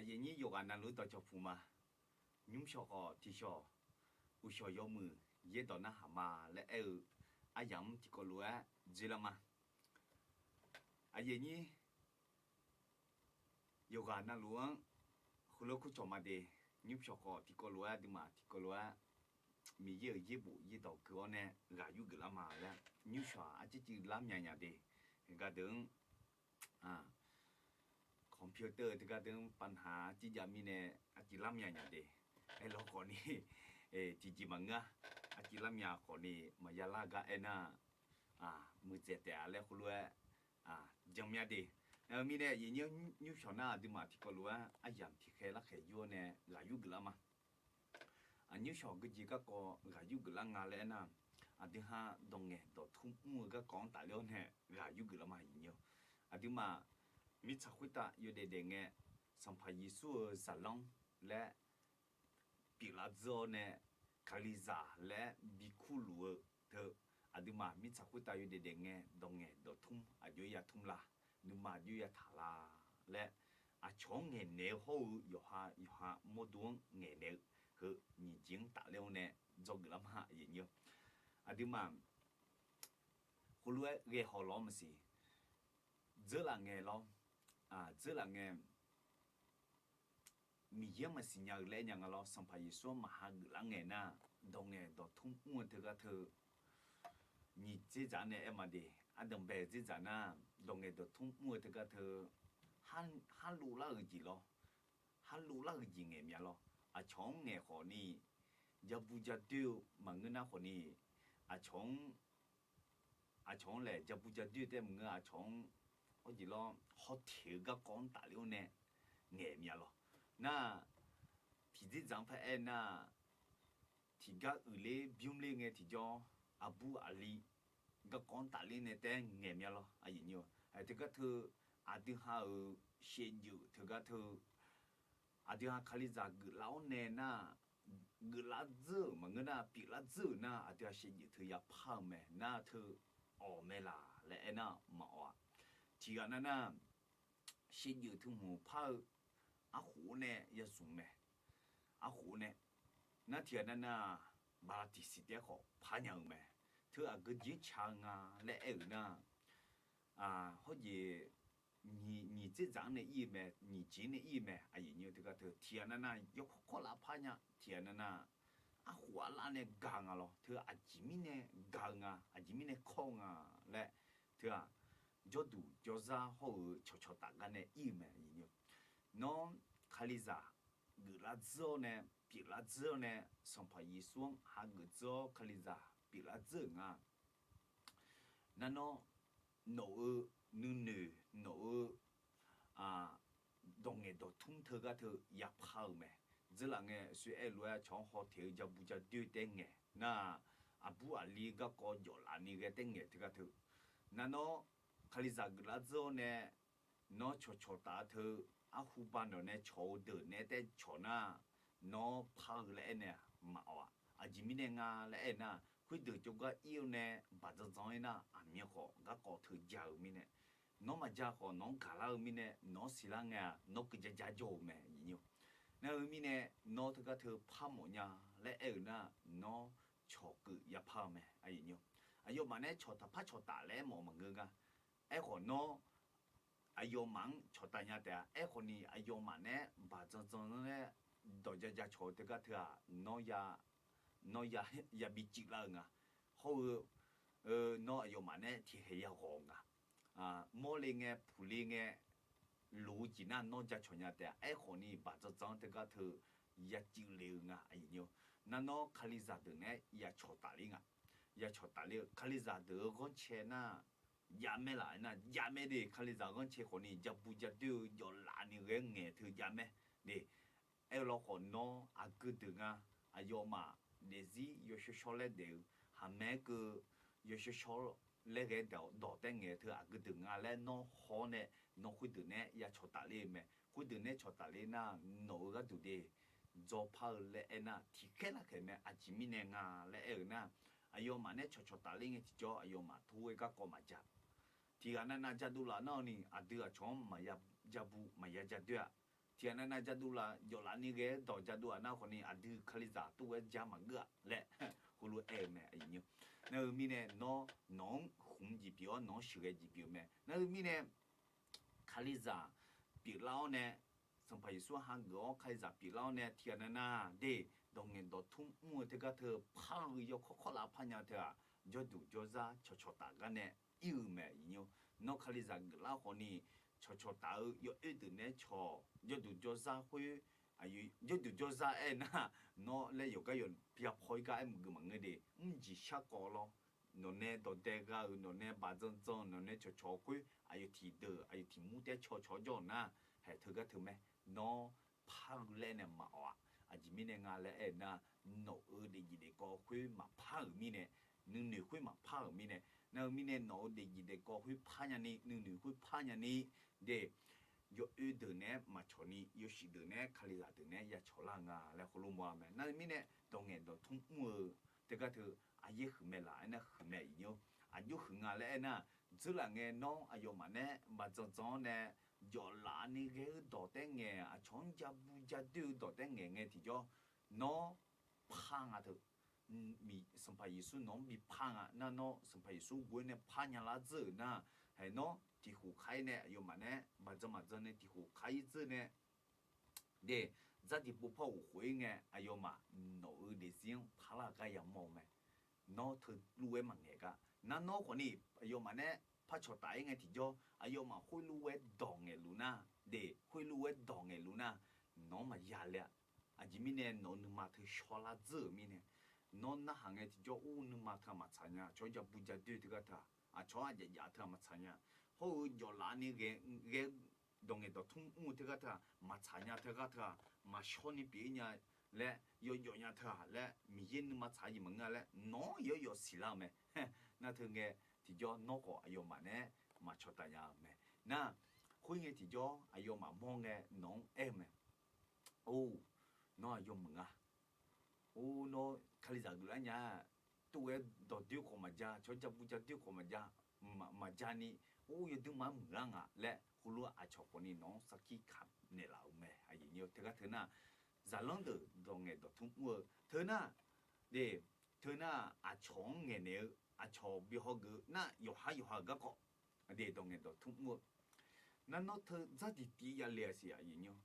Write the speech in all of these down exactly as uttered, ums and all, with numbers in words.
Aqyuif aqnyir yawqghaq navluf-anr dawqcawq puq ma. Nymrshawq khawf tiqshawq, uqshawq yawmuiq yaerdawq narhaq ma laer aer-eu aryamq-anr tiqkawv lof-aer dzoerlar ma. Aqyuif aqnyir yawqghaq navluf-anr heulof-aer kurcawq ma de. Nymrshawq khawf tiqkawv lof-aer aqduimaf tiqkawv lof-aer Miqyaer-euq yaerbof yaerdawq gui-awr nae ghaq yur geuflar ma laer nymrshawq-aq arcivciv lar mya nya de. Heugar deuq-anr computer-eu teugar deuq-anr pavnaq-anr arcivjav mirnae arcivlar mya nya de. Aerlawkhawf ni tiqjeq maqngeur-a. Arcivlar mya khawf ni maqya lar gar aernar, muiqdzaeq taef-a laer heulof-aer jan mya de. Aer-eu mirnae aqyuif aqnyir nymrshawq nar aqduimaf tiqkawv lof-aer aryamq tiqkhaer larkhaeq yur-awr nae ghaq yur geuflar ma. Aqnymrshawq geujeq garkawv ghaq yur geuflar nga laer aernar, aqdui ha dawq ngaeq dawqtmr mr-eu garkawv-anr tafler-awr nae ghaq yur geuflar ma aqyuif aqnyir. Aqduimaf mirtsaq khoertav yawdaef daef ngae, Sanqpaq Yeqsur-euq zaqlanr laer pyeuflar dzeur-awr nae, Kalizaq laer bikurluf-eu teu, aqduimaf mirtsaq khoertav yawdaef daef ngae dawq ngaeq dawqtmr aqjox-aer ya tmr la, nuima aqjox-aer ya taq la laer, aqcawq-anr ngaeqnaeq-eu hawr-eu yawqha yawqha mawrdo-anr ngaeqnaeq-eu heu nyiq jeq-anr tafler-awr nae dzawgeuf lar ma aqyuif aqnyir. Aqduimaf heulof-aer ghae haw lawr maqsiq. Dzeurlaf ngae lawr, dzeurlaf ngae Miqyaer-anr maqsiq nya-eu laer aer nya nga lawr, Sanqpaq Yeqsur-anr maqha geuflar ngae nar, dawq ngaeq dawqtmr mr-eu teugar teu nyiq dzerdzaq-anr nae aer ma de. Ardanq bae-eu dzerdzaq nar, dawq ngaeq dawqtmr mr-eu teugar teu harlov lar-eu jeq lawr, harlov lar-eu jeq ngaeq mya lawr. Aqcawq-anr ngaeq khawf ni, jabu jadoer-eu maqngeur nar khawf ni, aqcawq-anr aqcawq-anr laeq jabu jadoer taef maqngeur, aqcawq-anr hawjeq lawr hawteq-eu garkawv-anr tafler-awr nae ngaeq mya lawr. Nar, tiqdzerdzaq-anr paraer nar, tiqgar uiqler bymrler ngae tiqjawr, aqbur aqli garkawv-anr tafler nae taef ngaeq mya lawr aqyuif aqnyir-eu. Teugar teu aqdui ha-euq shaevdzeuf teugar teu aqdui ha Kalizaq geuflar-awr nae nar, geuflar dzeur-euq maqngeur nar, pyeuflar dzeur-euq nar, aqdui ha shaevdzeuf teu yapar-eu mae nar teu awq mae laq laer aernar maqawq-a. Tiqghaq nav nar, shaevdzeuf teu hmq par-eu arkhof-awr nae ya zmq mae. Arkhof-awr nae, nar tiqghaq nav nar, bala tiqsiq taef khawf par nya-eu mae. Teu aqgeu jeq-anr ca-eu nga laer aer-euq nar, hawjeq nyiq dzerdzaq-anr nae ir-eu mae, nyiq jeq-anr nae ir-eu mae aqyuif aqnyir-eu. Teugar teu tiqghaq nav nar yawkawr kawr laf par nya, tiqghaq nav nar arkhof arlav nae gaq nga lawr, teu aqjeq mirnae gaq-eu nga, aqjeq mirnae kawr-eu nga laer, teu-aq, jawrduq jawrzar hawr-eu cawqcawq taf gar nae ir-eu mae aqyuif aqnyir-eu. Nawr Kalizaq geuflar dzeur-awr nae, pyeuflar dzeur-awr nae, Sanqpaq Yeqsur-anr hageuf dzeur-awr Kalizaq pyeuflar dzeur-euq nga. Nar nawr, nawq-euq nuinoeq, nawq-euq dawq ngaeq dawq tmr teugar teu yapar-eu mae. Dzeurlaf ngae, soe aer lof-aer cawq-anr hawteq-eu jabu jadoer taef ngaeq nar, aqbur aqli garkawv jawflaf ni ghae taef ngaeq teugar teu, nar nawr Kalizaq geuflar dzeur-awr nae, nawr cawqcawq taf-eu teu, arhu ba nawq nae cawq-eu deuq nae taef cawq nar, nawr par-eu laer aer nae-aq maqawq-aq. Aqjeq mirnae nga laer aer nar, khoerdeuq jawrgar ir-eu nae baq dzandzan-aer nar, aqmyan khawf garkawv teu ja-eu mirnae, nawr maqja khawf nawq-anr gaqlar-eu mirnae, nawq-anr siqlar ngae-aq, nawr keujaja jawr-eu mae aqyuif aqnyir-eu. Nar-eu mirnae, nawr teugar teu par mawf nya laer aer-euq nar, nawr cawq keuv yapar-eu mae aqyuif aqnyir-eu. Aqyawfmaf nae cawq taqpar cawq taf laer aermawf maqngeur gar. Aerkhawf nawr aqyawfmaf-anr cawq taf nya taef-a. Aerkhawf ni aqyawfmaf nae baq dzandzan-aer dawq jaja cawq-eu teugar teu-aq, nawr ya, nawr ya, yabi civlar-eu nga. Hawr-eu, nawr aqyawfmaf nae tiqkhaeq ya ghawq-eu nga. Mawrle ngae puqle ngae loq-eu jeq nar nawr jacawq nya taef-a. Aerkhawf ni baq dzandzan-anr teugar teu ya civle-eu nga aqyuif aqnyir-eu. Nar nawr Kalizaq deuq nae ya cawq tafler nga. Ya cawq tafler-eu Kalizaq deuq-eu ghanrcae nar, javmaer laf nar javmaer de. Kalizaq ghanrcae khawf ni jabu jadoer-eu jawflaf ni ghae ngaeq teu javmaer de. Aer-eu lawkhawf nawr aqgeu deuq nga, aqyawfmaf daefzir yawshawr shawr laer daef-eu, haqmae-aer keuv yawshawr shawr laer ghae dawq taef ngaeq teu aqgeu deuq nga laer nawr haw-awr nae, nawr khoerdeuq nae ya cawq tafler-eu mae. Khoerdeuq nae cawq tafler nar nawq-eu gharduq de, dzawpar-eu laer aernar tiqkhaer larkhaeq mae. Aqjeq mirnae nga laer aer-euq nar, aqyawfmaf nae cawqcawq tafler ngae tiqjawr aqyawfmaf tov-aer garkawv maqja. Tiqghaq navnav jadov laf nar-awq ni aqdui aqcawq-anr maqya jabu maqya jadoer-a. tiqghaq navnav jadov laf, jawflaf ni ghae-aer dawq jadov-aq nar khawfni aqdui Kalizaq tov-aer ja maqgeur-a laer heulof-aer aer-eu mae, aqyuif nymr. Nar-eu mirnae nawr, nawq-anr khmq jeq pyeuf-awr nawq-anr sheuqghae jeq pyeuf-eu mae. Nar-eu mirnae Kalizaq pyeuflar-awr nae, Sanqpaq Yeqsur hageuf-awr Kalizaq pyeuflar-awr nae tiqghaq navnav de, dawq ngaeq dawq tmr mr-eu teugar teu par-eu yawkawr kawrlav parnya teu-aq, jawrduq jawrzar cawqcawq taf gar nae ir-eu mae, aqyuif nymr. Nawr Kalizaq geuflar khawfni, cawqcawq taf-eu yawoer deuq nae-aer cawq, jawrduq jawrzar khoer, jawrduq jawrzar aer nar, nawr laer yawqgar yawq byapaw-ir gar aer maqgeuf maqngeur de, mr jeq shar kawv lawr. Nawqnae dawqdae gha-euq, nawqnae baqdzan dzan-eu, nawqnae cawqcawq khoer aqyawf tiqdeuq aqyawf tiq mur taef-aer caw cawq-awr jawr-euq nar, haeq teugar teu mae. Nawr par-eu laer nae maqawq-aq. Aqjeq mirnae nga laer aer-eu nar, nawq-euq daefjeq daefkawv khoer maqpar-euq mirnae, nuinoeq khoer maqpar-euq mirnae, nar-eu mirnae nawq-euq daefjeq daefkawv khoer parnya ni, nuinoeq khoer parnya ni, de, yawoer deuq nae-aer maqcawq ni, yawshuif deuq nae-aer Kalizaq deuq nae-aer ya cawqlar-eu nga laer heulof mawr-a mae. Nar-eu mirnae dawq ngaeq dawq tmr mr-eu teugar teu, aqyaer huiq mae laf aernar huiq mae, aqyuif nymr. Aqjox huiq nga laer aernar, dzeurlaf ngae nawr aqyawfmaf nae baqdzan dzan-awr nae, jawflaf ni ghae-eu dawq taef-aer ngaeq, aqcawq-anr ja bu ja doer-eu dawq taef-aer ngaeq ngae tiqjawr, nawr par nga teu. Sanqpaq Yeqsur nawq-anr bi par nga nar, nawr Sanqpaq Yeqsur ghof-aer nae parnya lar dzeur-euq nar, haeq nawr tiq khof kar-ir nae aqyawfmaf nae baqdzan maqdzan nae tiq khof kar-ir dzeur nae, de, dzardiq pov par ghof khof-ir ngae aqyawfmaf nawq-euq daefzir-anr parlar-eu gar yamawr-eu mae. Nawr teulof-aer maqngaeq gar. Nar nawr khawfni aqyawfmaf nae par cawq taf-ir ngae tiqjawr, aqyawfmaf khoerlof-aer dawq ngaeqluf nar, de, khoerlof-aer dawq ngaeqluf nar, nawq-anr maqya le-a. Aqjeq mirnae nawq-euq nuima teu shawrlar dzeur-euq mirnae, nawr narhaq ngae tiqjawr ur nuima teu-aq maqtsaq nya, aqcawq-anr ja bu ja doer teugar teu-aq, aqcawq-anr aqjaf jaf teu-aq maqtsaq nya, hawr-eu jawflaf ni ghae, ghae dawq ngaeq dawq tmr mr-eu teugar teu-aq maqtsaq nya, teugar teu-aq maqshawr ni pyeuf-ir nya laer, yawjawf nya teu-aq laer, Miqyaer nuima tsaq-eu jeq maqngeur-a laer nawq-anr yawr yawf siqlar-eu mae. Nar teu ngae tiqjawr nawr khawf aqyawfmaf nae maqcawq taf nya-eu mae. Nar, khoerngae tiqjawr aqyawfmaf mawr ngae nawq-anr aer-eu mae. Or, nawr aqyawf meuq nga. Or, nawr Kalizaq geuflar nya-a, tov-aer dawq doer khawf maqja, cawq ja bu ja doer khawf maqja, maqja ni, or, yawduima-anr muiqlar nga laer heulof-aer aqcawq khawfni nawq-anr sarkir kaq naeqlaf-euq mae, aqyuif nymr. Teugar teu nar, zaqlanr deuq dawq ngaeq dawq tmr mr-eu teu nar, de, teu nar aqcawq-anr ngaeqnaeq-eu, aqcawq bi hawgeuf-eu nar, yawqhar yawqha-euq garkawv, de, dawq ngaeq dawq tmr mr-eu. Nar nawr teu dzardiq tiv yale-a siq, aqyuif nymr.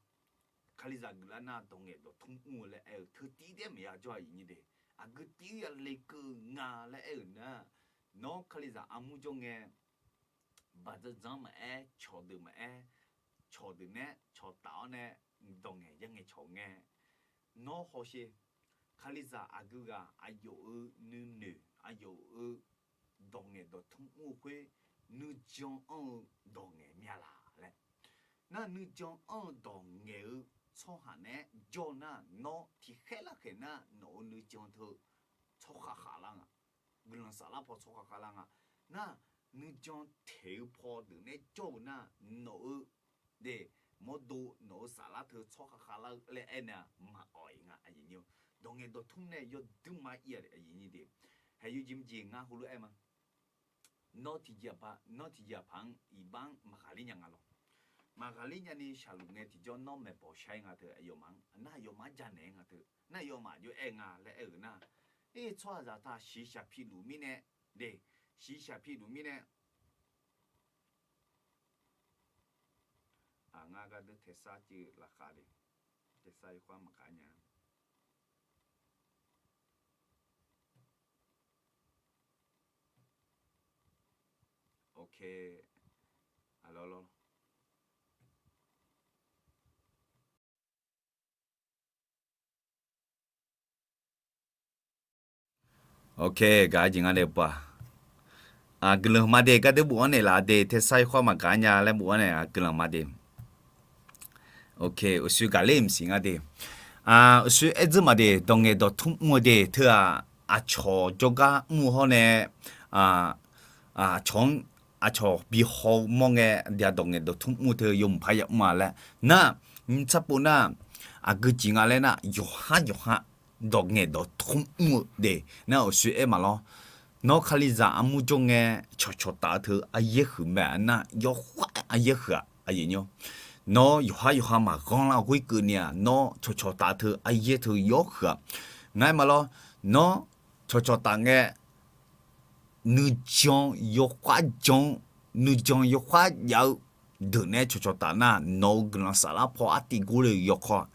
Kalizaq geuflar nar dawq ngaeq dawq tmr mr-eu laer aer-eu teu tiv taef-aer maqya jawr, aqyuif nymr de. Aqgeu tiv yale keuv nga laer aer-euq nar, nawr Kalizaq armur jawr ngae, baqdzan dzan-anr maqaer, cawqdeuq maqaer, cawqdeuq nae cawq taf-awr nae, dawq ngaeq ya ngaeq cawq ngae, nawr hawsher. Kalizaq aqgeu ghaq aqyawf-euq nuinoeq, aqyawf-euq dawq ngaeq dawq tmr mr-eu khoer, nuijan anr-eu dawq ngaeq mya laq laer. Nar nuijan anr-eu dawq ngaeq-eu tsawrhaq naeq-aer jawr nar, nawr tiqkhaer larkhaeq nar nawq-euq nuijan teu tsawrkhav khavlar nga. Guiqlanq saflar paw tsawrkhav khavlar nga. Nar, nuijan teq-eu paw deuq naeq-aer jawr-eu nar, nawq-eu de, mawrdo nawq-eu saflar teu tsawrkhav khavlar-eu laer aernaeq-a maqawq-iq nga, aqyuif nymr. Dawq ngaeq dawq tmr nae yawduima ir-a, aqyuif nymr de. Haeq yawjeq maqjeq ngar heulof-aer ma. Nawr tiqjeq aqpaq, nawr tiqjeq aqpaq-anr iqbax-anr maqghaqler nya nga lawr. Maqghaqler nyani shaqluf ngae tiqjawr nawr maeqbawq shar-ir nga teu, aqyawfmaf-anr nar aqyawfmaf-anr janaeq-aer nga teu, nar aqyawfmaf jov-aer nga laer aer-euq nar, ir tsawrhaqzaq taq shiqshaq piluf mirnae, de, shiqshaq piluf mirnae, ngar gardeur taesar civ laqkhaq de, taesar yawkhav maqkaq nya. Ok, aqlawr lawr. Ok, gaq-eu jeq nga de pa. Guiqlanq ma de, gardeur bof-anr naeqlaf de, taesar yawkhav maqgaq nya laer bof-anr naeq, guiqlanq ma de. Ok, uqshoe gaqler mqsiq nga de. Uqshoe aer dzeur ma de, dawq ngaeq dawq tmr mr-eu de teu-aq, aqcawq jawrgar mr-eu hawr nae, aqcawq-anr, aqcawq bi haw-eu mawr ngae, dawq ngaeq dawq tmr mr-eu teu yawmuiq par yamr-a laer. Nar, nymr tsar pov nar, aqgeu jeq nga laer nar, yawqhar yawqha dawq ngaeq dawq tmr mr-eu de. Nar uqshoe aer ma lawr. Nawr Kalizaq armur jawr ngae, cawqcawq taf-eu teu aryaer huiq mae nar, yawkhav aryaer huiq-aq, aqyuif nymr. Nawr yawqhar yawqha maqghanr lar ghoer keuvni-aq, nawr cawqcawq taf teu aryaer teu yawr huiq-aq. Ngar aer ma lawr, nawr cawqcawq taf ngae, nuijan yawkhav jan, nuijan yawkhav jav-eu deuq nae cawqcawq taf nar, nawq-euq guiqlanq saflar paw artiv gor le-euq yawkawr-aq,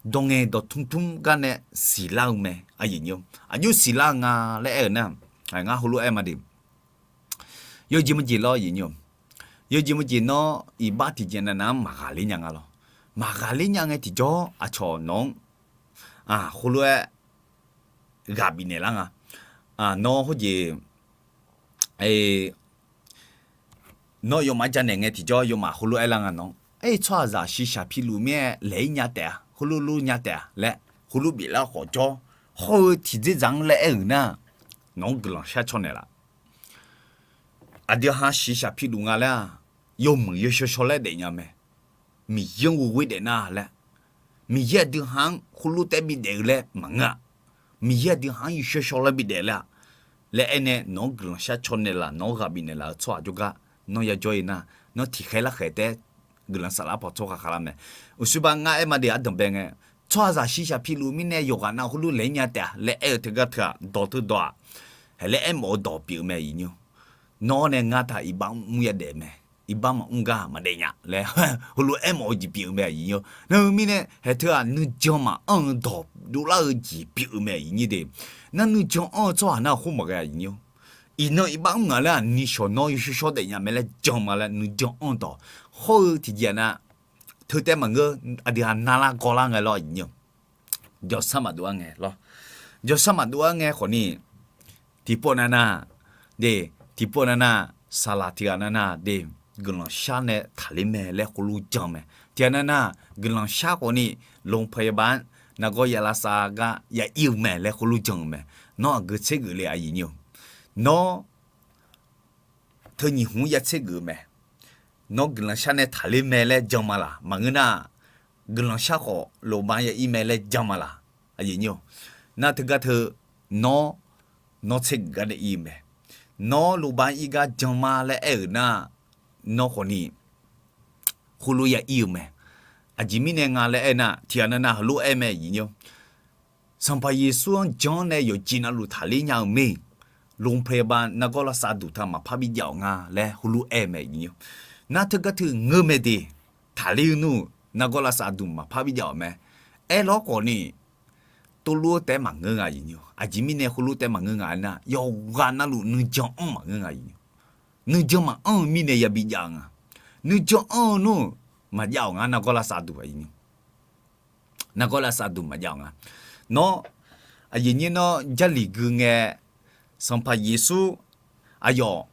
dawq ngaeq dawq tmr tmr gar nae siqlar-eu mae. Aqyuif siqlar-eu nga laer aer-euq nar, ngar heulof-aer ma de. Yawjeq maqjeq lawr, yawjeq maqjeq nawr iqbax tiqjeq navnav-anr maqghaqler nya nga lawr. Maqghaqler nya ngae tiqjawr aqcawq nawq-anr heulof-aer ghaq bifnaeq lar nga. Nawr khoerjeq nawr yawmaf janaeq ngae tiqjawr yawmaf heulof-aer lar nga nawq-anr, Aer, tsawrhaqzaq shiqshaq piluf mir-aer laeq-ir nya taef-a, heulof lof nya taef-a laer heulof biflar khawf jawr, hawr-eu tiqdzerdzaq-anr laer aer-euq nar, nawq-anr guiqlanq shar caw naeqlaf. Aqdui ha shiqshaq piluf nga laer-aq, yawmuiq yawshawr shawr laer daefnya mae. Miqyaer-anr ghoe daef nar laer, Miqyaer aqdui ha-anr heulof taef-aer bidaef-eu laer maqngeur-aq, Miqyaer aqdui ha-anr yawshawr shawr laer bidaef laer-aq, laer aernae nawq-anr guiqlanq shar caw naeqlaf, nawq-anr ghaq bifnaeq laf-eu tsawrhaq jawrgar nawr yajawr-ir nar, nawr tiqkhaer larkhaeq taef-aer guiqlanq saflar paw tsawrhaq khavlar mae. Uqshoe ba ngar aer ma de, ardanqbae ngae, tsawrhaqzaq shiqshaq piluf mirnae yawqghaq nav heulof laeq-ir nya taef-a laer aer-eu teugar teu-aq, dawq teu dawq-aq, haeq laer aermawf-eu dawq pyeuf-eu mae, aqyuif nymr. Nawr nae ngar taq iqbax mr ya daef mae. Iqbax maqmr gar maqdaef nya laer heulof aermawf-eu jeq pyeuf-eu mae, aqyuif nymr. Nar-eu mirnae haeq teu-aq nuijan maqanr-eu dawq dovlar-eu jeq pyeuf-eu mae, aqyuif nyir de. Nar nuijan anr-eu tsawrhaq nar khoer maqghae, aqyuif nymr. Iqnan iqbax mr ngaq laer-aq, nishawq nawr yawshawr shawr daefnya mae laer jan ma laer nuijan anr-eu dawq. Hawr-eu tiqjeq-aq nar, teu taef-aer maqngeur, aqdui ha narlar gawrlar ngae lawr, aqyuif nymr. Jawqshar maqdov-ar ngae lawr. Jawqshar maqdov-ar ngae khawfni, tiqpov nav nav, de, tiqpov nav nav, saqlaq tiq ghaq nav nav de, guiqlanq shar nae taqler mae laer khoerlof jan mae. Tiq ghaq nav nav, guiqlanq shar khawfni, โรงพยาบาล-anr nargawr ya lavsav gar ya ir-eu mae laer khoerlof jan-eu mae. Nawr aqgeu tser geuf le, aqyuif nymr. Nawr teu nyiq hmq ya tser geuf mae. Nawr guiqlanq shar nae taqler mae laer jan ma laq? Maqngeur nar, guiqlanq shar khawf โรงพยาบาล ya ir mae laer jan ma laq? Aqyuif nymr. Nar teugar teu, nawr, nawr tser geuf gar nae ir-eu mae. Nawr โรงพยาบาล ir gar jan ma laer aer-euq nar, nawr khawfni khoerlof ya ir-eu mae. Aqjeq mirnae nga laer aer nar, tiq ghaq nav nav heulof aer mae, aqyuif nymr. Sanqpaq Yeqsur-anr jan-anr nae yawqjeq navluf taqler nya-eu mae. โรงพยาบาล nargawr lavsav duq teu-aq maqpar bijav-awq nga laer heulof aer mae, aqyuif nymr. Nar teugar teu ngeur mae de, taqler-eu nmr-euq nargawr lavsav duq maqpar bijav-awq mae. Aerlawr khawfni, tov lof-aer taef-aer maqngeur nga, aqyuif nymr. Aqjeq mirnae khoerlof taef-aer maqngeur nga aer nar, yawqghaq navluf nuijan anr maqngeur nga, aqyuif nymr. Nuijan maqanr-eu mirnae ya bijav-eu nga. Nuijan anr-eu nmr-euq maqjav-awq nga, nargawr lavsav duq, aqyuif nymr. Nargawr lavsav duq maqjav-awq nga. Nawr, aqyuif nyir nawr Jarlif gui ngae, Sanqpaq Yeqsur aqyawf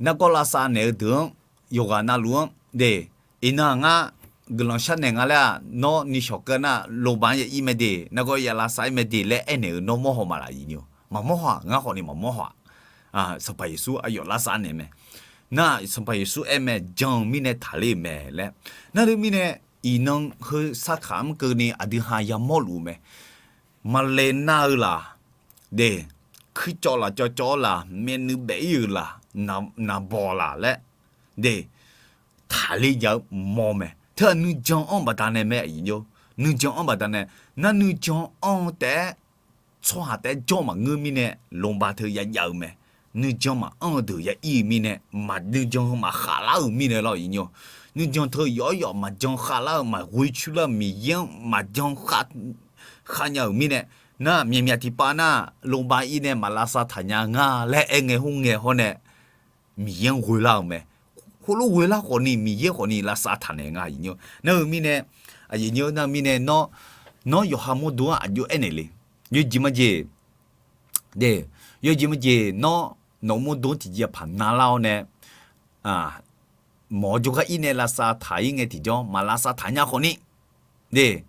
nargawr lavsav naeq-eu deuq-anr, yawqghaq navluf-anr de, iqnan ngar guiqlanq shar naeq nga laer-aq, nawr nishawq keuv nar โรงพยาบาล ya ir mae de, nargawr ya lavsav ir mae de laer aernaeq-eu nawr mawrhaw ma laf, aqyuif nymr. Maqmawr haw-aq, ngar khawfni maqmawr haw-aq. Sanqpaq Yeqsur aqyawf lavsav naeq mae. Nar Sanqpaq Yeqsur aer mae, jan-eu mirnae taqler-eu mae laer. Nar teumirnae, iqnan heu sarkaq-anr keuvni aqdui ha yamawr luf-eu mae. Maqle nar-eu laq, de, kuircawv laf cawvcawv-awr laq, myavnuiv baef-ir-euq laq, naqbawq laq laer, de, taqler ja-eu mawr mae. Teu-aq nuijan anr-eu baqdanae mae, aqyuif nymr. Nuijan anr-eu baqdanae, nar nuijan anr-eu taef-aer tsawrhaq taef-aer jawr maqngeur mirnae, โรงพยาบาล teu ya jav-eu mae. Nuijan maqanr-eu deuq ya ir-eu mirnae, maq nuijan heu maqkhaq lar-euq mirnae lawr, aqyuif nymr. Nuijan teu yawf yawf maqjan khav lar-eu, maqghoe coer lar-eu, Miqyaer-anr maqjan khav nya-euq mirnae, nar myaqmyaq tiqpav nar โรงพยาบาล ir nae maq lavsav taq nya nga laer aer ngae hawr ngae hawr nae, Miqyaer-anr ghoe lar-euq mae. Khoerlof ghoe lar khawfni, Miqyaer khawfni lavsav taq naeq nga, aqyuif nymr. Nar-eu mirnae, aqyuif nymr, nar-eu mirnae nawr, nawr yawqha mawrdo-anr aqjox aernaeq le. Yawjeq majeq, de, yawjeq majeq nawr nawq-eu mawrdo-anr tiqjeq paq na lar-awr nae, mawq-awr jawrgar ir nae lavsav taq-ir ngae tiqjawr maq lavsav taq nya khawfni, de,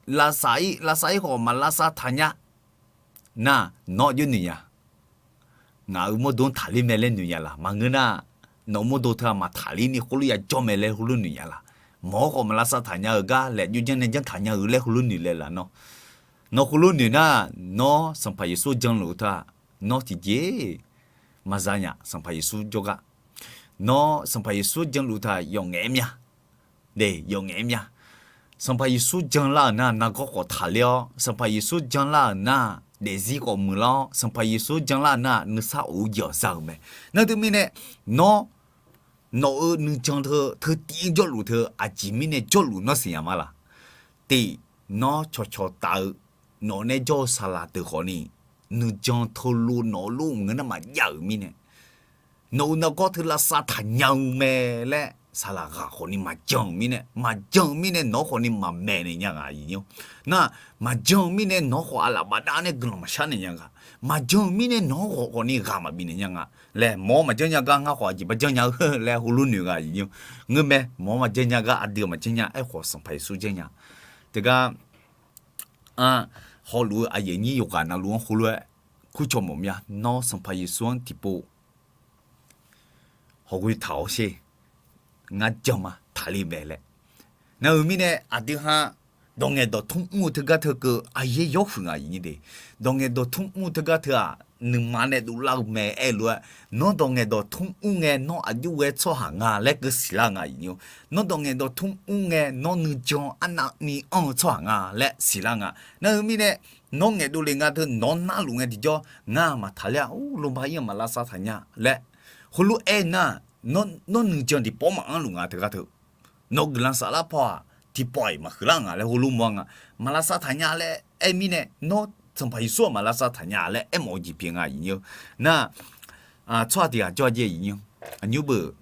lavsav ir, lavsav ir khawf maq lavsav taq nya nar, nawr aqjox noeq nya. Ngaq-euq mawrdo-anr taqler mae laer noeq nya laq? Maqngeur nar, nawq-eu mawrdo teu-aq maq taqler ni khoerlof ya jawr mae laer heulof noeq nya laq? Mawq-awr khawf maq lavsav taq nya-eu gar laer, jov janr nae janr taq nya-eu laer heulof noeq laer laq nawr? Nawr heulof noeq nar, nawr Sanqpaq Yeqsur janluf-eu teu-aq, nawr tiqjeq maqza nya. Sanqpaq Yeqsur jawrgar, nawr Sanqpaq Yeqsur janluf teu-aq yawf ngaef-aer mya. De, yawf ngaef-aer mya. Sanqpaq Yeqsur janlar-euq nar, nargawr khawf taqler-awr, Sanqpaq Yeqsur janlar-euq nar, daefzir khawf muiqlar-awr, Sanqpaq Yeqsur janlar-euq nar, nuisar of-eu jeq-awq za-eu mae. Nar teumirnae, nawr, nawq-euq nuijan teu teutiv-anr jawrluf teu aqjeq mirnae jawrluf nawr siqnya ma laq? Tiq, nawr cawqcawq taf-eu, nawq nae jawr-eu saqlaq deuq khawfni, nuijan teulof nawq-eu lor mq ngeur nar maqjav-euq mirnae, nawq-euq nargawr teu lavsav taqnya-eu mae laer saqlaq ghaq khawfni maqjan-euq mirnae, maqjan-euq mirnae nawq-anr khawfni maqmaeq naeq nya nga aqyuif nyir-awr. Nar, maqjan-euq mirnae nawq-anr khawf aqlaf bafdav nae guiqlanq maqshar naeq nya nga. Maqjan-euq mirnae nawq-anr khawf khawfni ghaq maqbif naeq nya nga laer, mawq-awr maqjanr nya gar ngar khawf aqjeq bar janr nya-eu laer heulof noeq nga aqyuif nyir-awr. Ngeur mae, mawq-awr maqjanr nya gar aqdui-aq maqjanr nya, aerkhawf Sanqpaq Yeqsur janr nya. Teugar, a, hawluf-eu aqyuif aqnyir yawqghaq navluf-anr heulof-aer kurcaw mawf mya. Nawr Sanqpaq Yeqsur-anr tiqpov hawqghoe taq-awr sher. Ngar jan ma, taqler mae laer. Nar-euq mirnae aqdui ha dawq ngaeq dawq tmr mr-eu teugar teu keuv aqyaer yawr huiq nga aqyuif nyir de. Dawq ngaeq dawq tmr mr-eu teugar teu-aq, nuima nae dovlar-eu mae aer-eu lof-aer, nawr dawq ngaeq dawq tmr mr ngae nawr aqjox ghae tsawrhaq nga laer keuv siqlar nga aqyuif nyir-awr. Nawr dawq ngaeq dawq tmr mr ngae nawr nuijan arnavni anr-eu tsawrhaq nga laer siqlar nga. Nar-euq mirnae, nawr ngaeqdov le nga teu nawq narluf ngae tiqjawr, ngar maqtaqler-a, or, lawba ir-aq maq lavsav taq nya laer heulof-aer nar, nawr nuijan tiqpawf maqanr luf nga teugar teu. Nawq-eu guiqlanq saflar paw-aq tiqpawf-iq maqhuiqlar nga laer heulof mawr nga. Maq lavsav taq nya laer aer mirnae, nawr Sanqpaq Yeqsur-aq maq lavsav taq nya laer aermawf-eu jeq pyeuf nga aqyuif nyir-awr. Nar, tsawrhaq tiq ghaq jawr-a jeq aqyuif nyir-awr. Aqnymr beuq